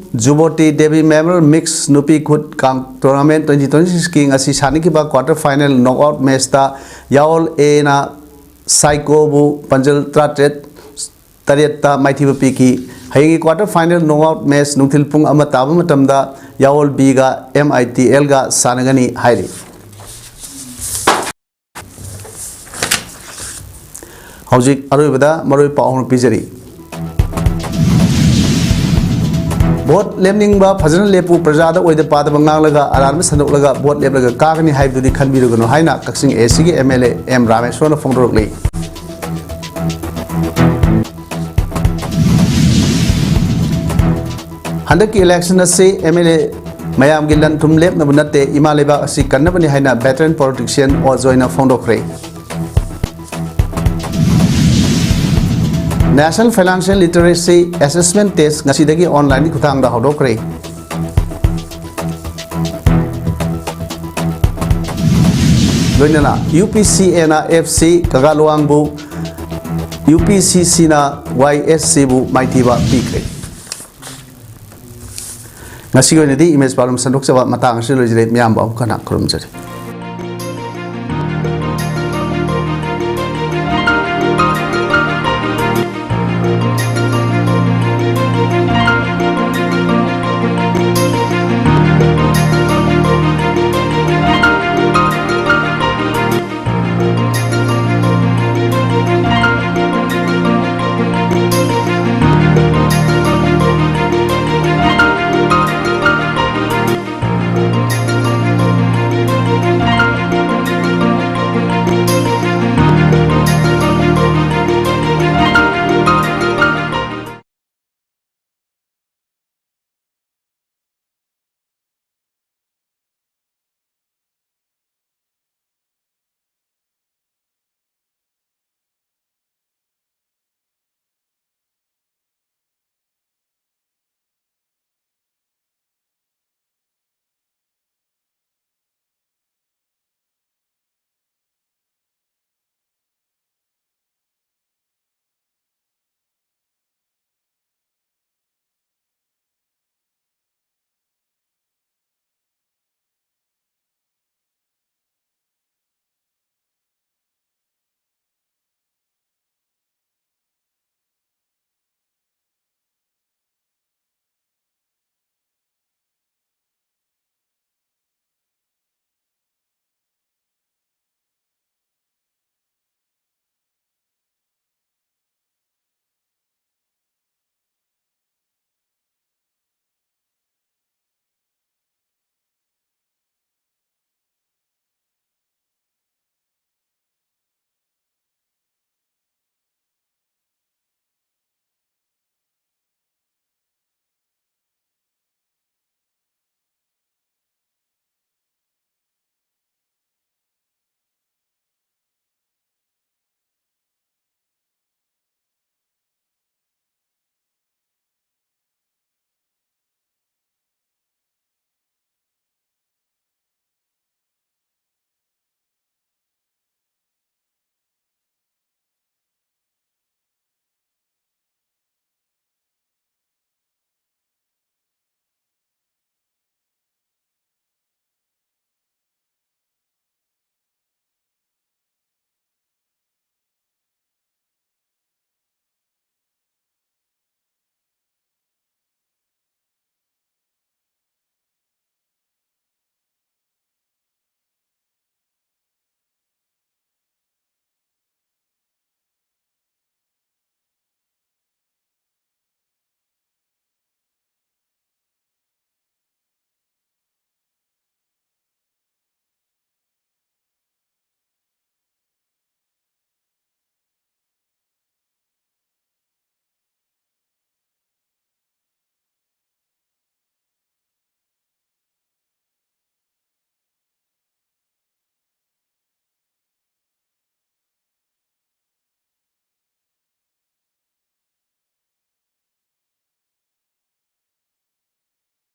ꯖꯨꯕꯣꯇꯤ ꯗꯦꯕꯤ ꯃꯦꯃꯣꯔꯤꯌꯦꯜ ꯃꯤꯛꯁ ꯅꯨꯄꯤ ꯈꯨꯠ ꯀꯥꯡ ꯇꯣꯔꯅꯥꯃꯦꯟ ꯇ꯭ꯋꯦꯟꯇꯤ ꯇ꯭ꯋꯦꯟꯇꯤ ꯁꯤꯛꯁꯀꯤ ꯉꯁꯤ ꯁꯥꯟꯅꯈꯤꯕ ꯀ꯭ꯋꯥꯇꯔ ꯐꯥꯏꯅꯦꯜ ꯅꯣꯛꯑꯥꯎꯠ ꯃꯦꯠꯁꯇ ꯌꯥꯑꯣꯜ ꯑꯦꯅ ꯁꯥꯏꯀꯣꯕꯨ ꯄꯥꯟꯖꯜ ꯇꯔꯥꯇꯔꯦꯠ ꯇꯔꯦꯠꯇ ꯃꯥꯏꯊꯤꯕ ꯄꯤꯈꯤ꯫ ꯍꯌꯦꯡꯒꯤ ꯀ꯭ꯋꯥꯇꯔ ꯐꯥꯏꯅꯦꯜ ꯅꯣꯛꯑꯥꯎꯠ ꯃꯦꯠꯁ ꯅꯨꯡꯊꯤꯜ ꯄꯨꯡ ꯑꯃ ꯇꯥꯕ ꯃꯇꯝꯗ ꯌꯥꯑꯣꯜ ꯕꯤꯒ ꯑꯦꯝ ꯑꯥꯏ ꯇꯤ ꯑꯦꯜꯒ ꯁꯥꯟꯅꯒꯅꯤ ꯍꯥꯏꯔꯤ꯫ ꯍꯧꯖꯤꯛ ꯑꯔꯣꯏꯕꯗ ꯃꯔꯨꯑꯣꯏꯕ ꯄꯥꯎ ꯑꯃ ꯄꯤꯖꯔꯤ꯫ ꯚꯣꯠ ꯂꯦꯞꯅꯤꯡꯕ ꯐꯖꯅ ꯂꯦꯞꯄꯨ, ꯄ꯭ꯔꯖꯥꯗ ꯑꯣꯏꯗ ꯄꯥꯗꯕ ꯉꯥꯡꯂꯒ ꯑꯔꯥꯟꯕ ꯁꯟꯗꯣꯛꯂꯒ ꯚꯣꯠ ꯂꯦꯞꯂꯒ ꯀꯥꯒꯅꯤ ꯍꯥꯏꯕꯗꯨꯗꯤ ꯈꯟꯕꯤꯔꯨꯒꯅꯨ ꯍꯥꯏꯅ ꯀꯛꯆꯤꯡ ꯑꯦ ꯁꯤꯒꯤ ꯑꯦꯝ ꯑꯦꯜ ꯑꯦ ꯑꯦꯝ ꯔꯥꯃꯦꯁꯣꯔꯅ ꯐꯣꯡꯗꯣꯔꯛꯂꯤ꯫ ꯍꯟꯗꯛꯀꯤ ꯏꯂꯦꯛꯁꯟ ꯑꯁꯤ ꯑꯦꯝ ꯑꯦꯜ ꯑꯦ ꯃꯌꯥꯝꯒꯤ ꯂꯟ ꯊꯨꯝ ꯂꯦꯞꯅꯕ ꯅꯠꯇꯦ, ꯏꯃꯥ ꯂꯩꯕꯥꯛ ꯑꯁꯤ ꯀꯟꯅꯕꯅꯤ ꯍꯥꯏꯅ ꯚꯦꯇꯔꯟ ꯄꯣꯂꯤꯇꯤꯛꯁꯤꯌꯟ ꯑꯣ ꯖꯣꯏꯅ ꯐꯣꯡꯗꯣꯛꯈ꯭ꯔꯦ꯫ National financial literacy assessment test ꯉꯁꯤꯗꯒꯤ ꯑꯣꯟꯂꯥꯏꯟꯒꯤ ꯈꯨꯠꯊꯥꯡꯗ ꯍꯧꯗꯣꯛꯈ꯭ꯔꯦ꯫ ꯂꯣꯏꯅꯅ ꯌꯨ ꯄꯤ ꯁꯤ ꯑꯦꯅ ꯑꯦꯐ ꯁꯤ ꯀꯒꯥꯂꯨꯋꯥꯡꯕꯨ, ꯌꯨ ꯄꯤ ꯁꯤ ꯁꯤꯅ ꯋꯥꯏ ꯑꯦꯁ ꯁꯤꯕꯨ ꯃꯥꯏꯊꯤꯕ ꯄꯤꯈ꯭ꯔꯦ꯫ ꯉꯁꯤꯒꯤ ꯑꯣꯏꯅꯗꯤ ꯏꯃꯦꯖ ꯄꯥꯎꯗꯝ ꯁꯟꯗꯣꯛꯆꯕ ꯃꯇꯥꯡ ꯑꯁꯤꯗ ꯂꯣꯏꯖꯔꯦ꯫ ꯃꯤꯌꯥꯝꯕꯨ ꯑꯃꯨꯛ ꯍꯟꯅ ꯈꯨꯔꯨꯝꯖꯔꯤ꯫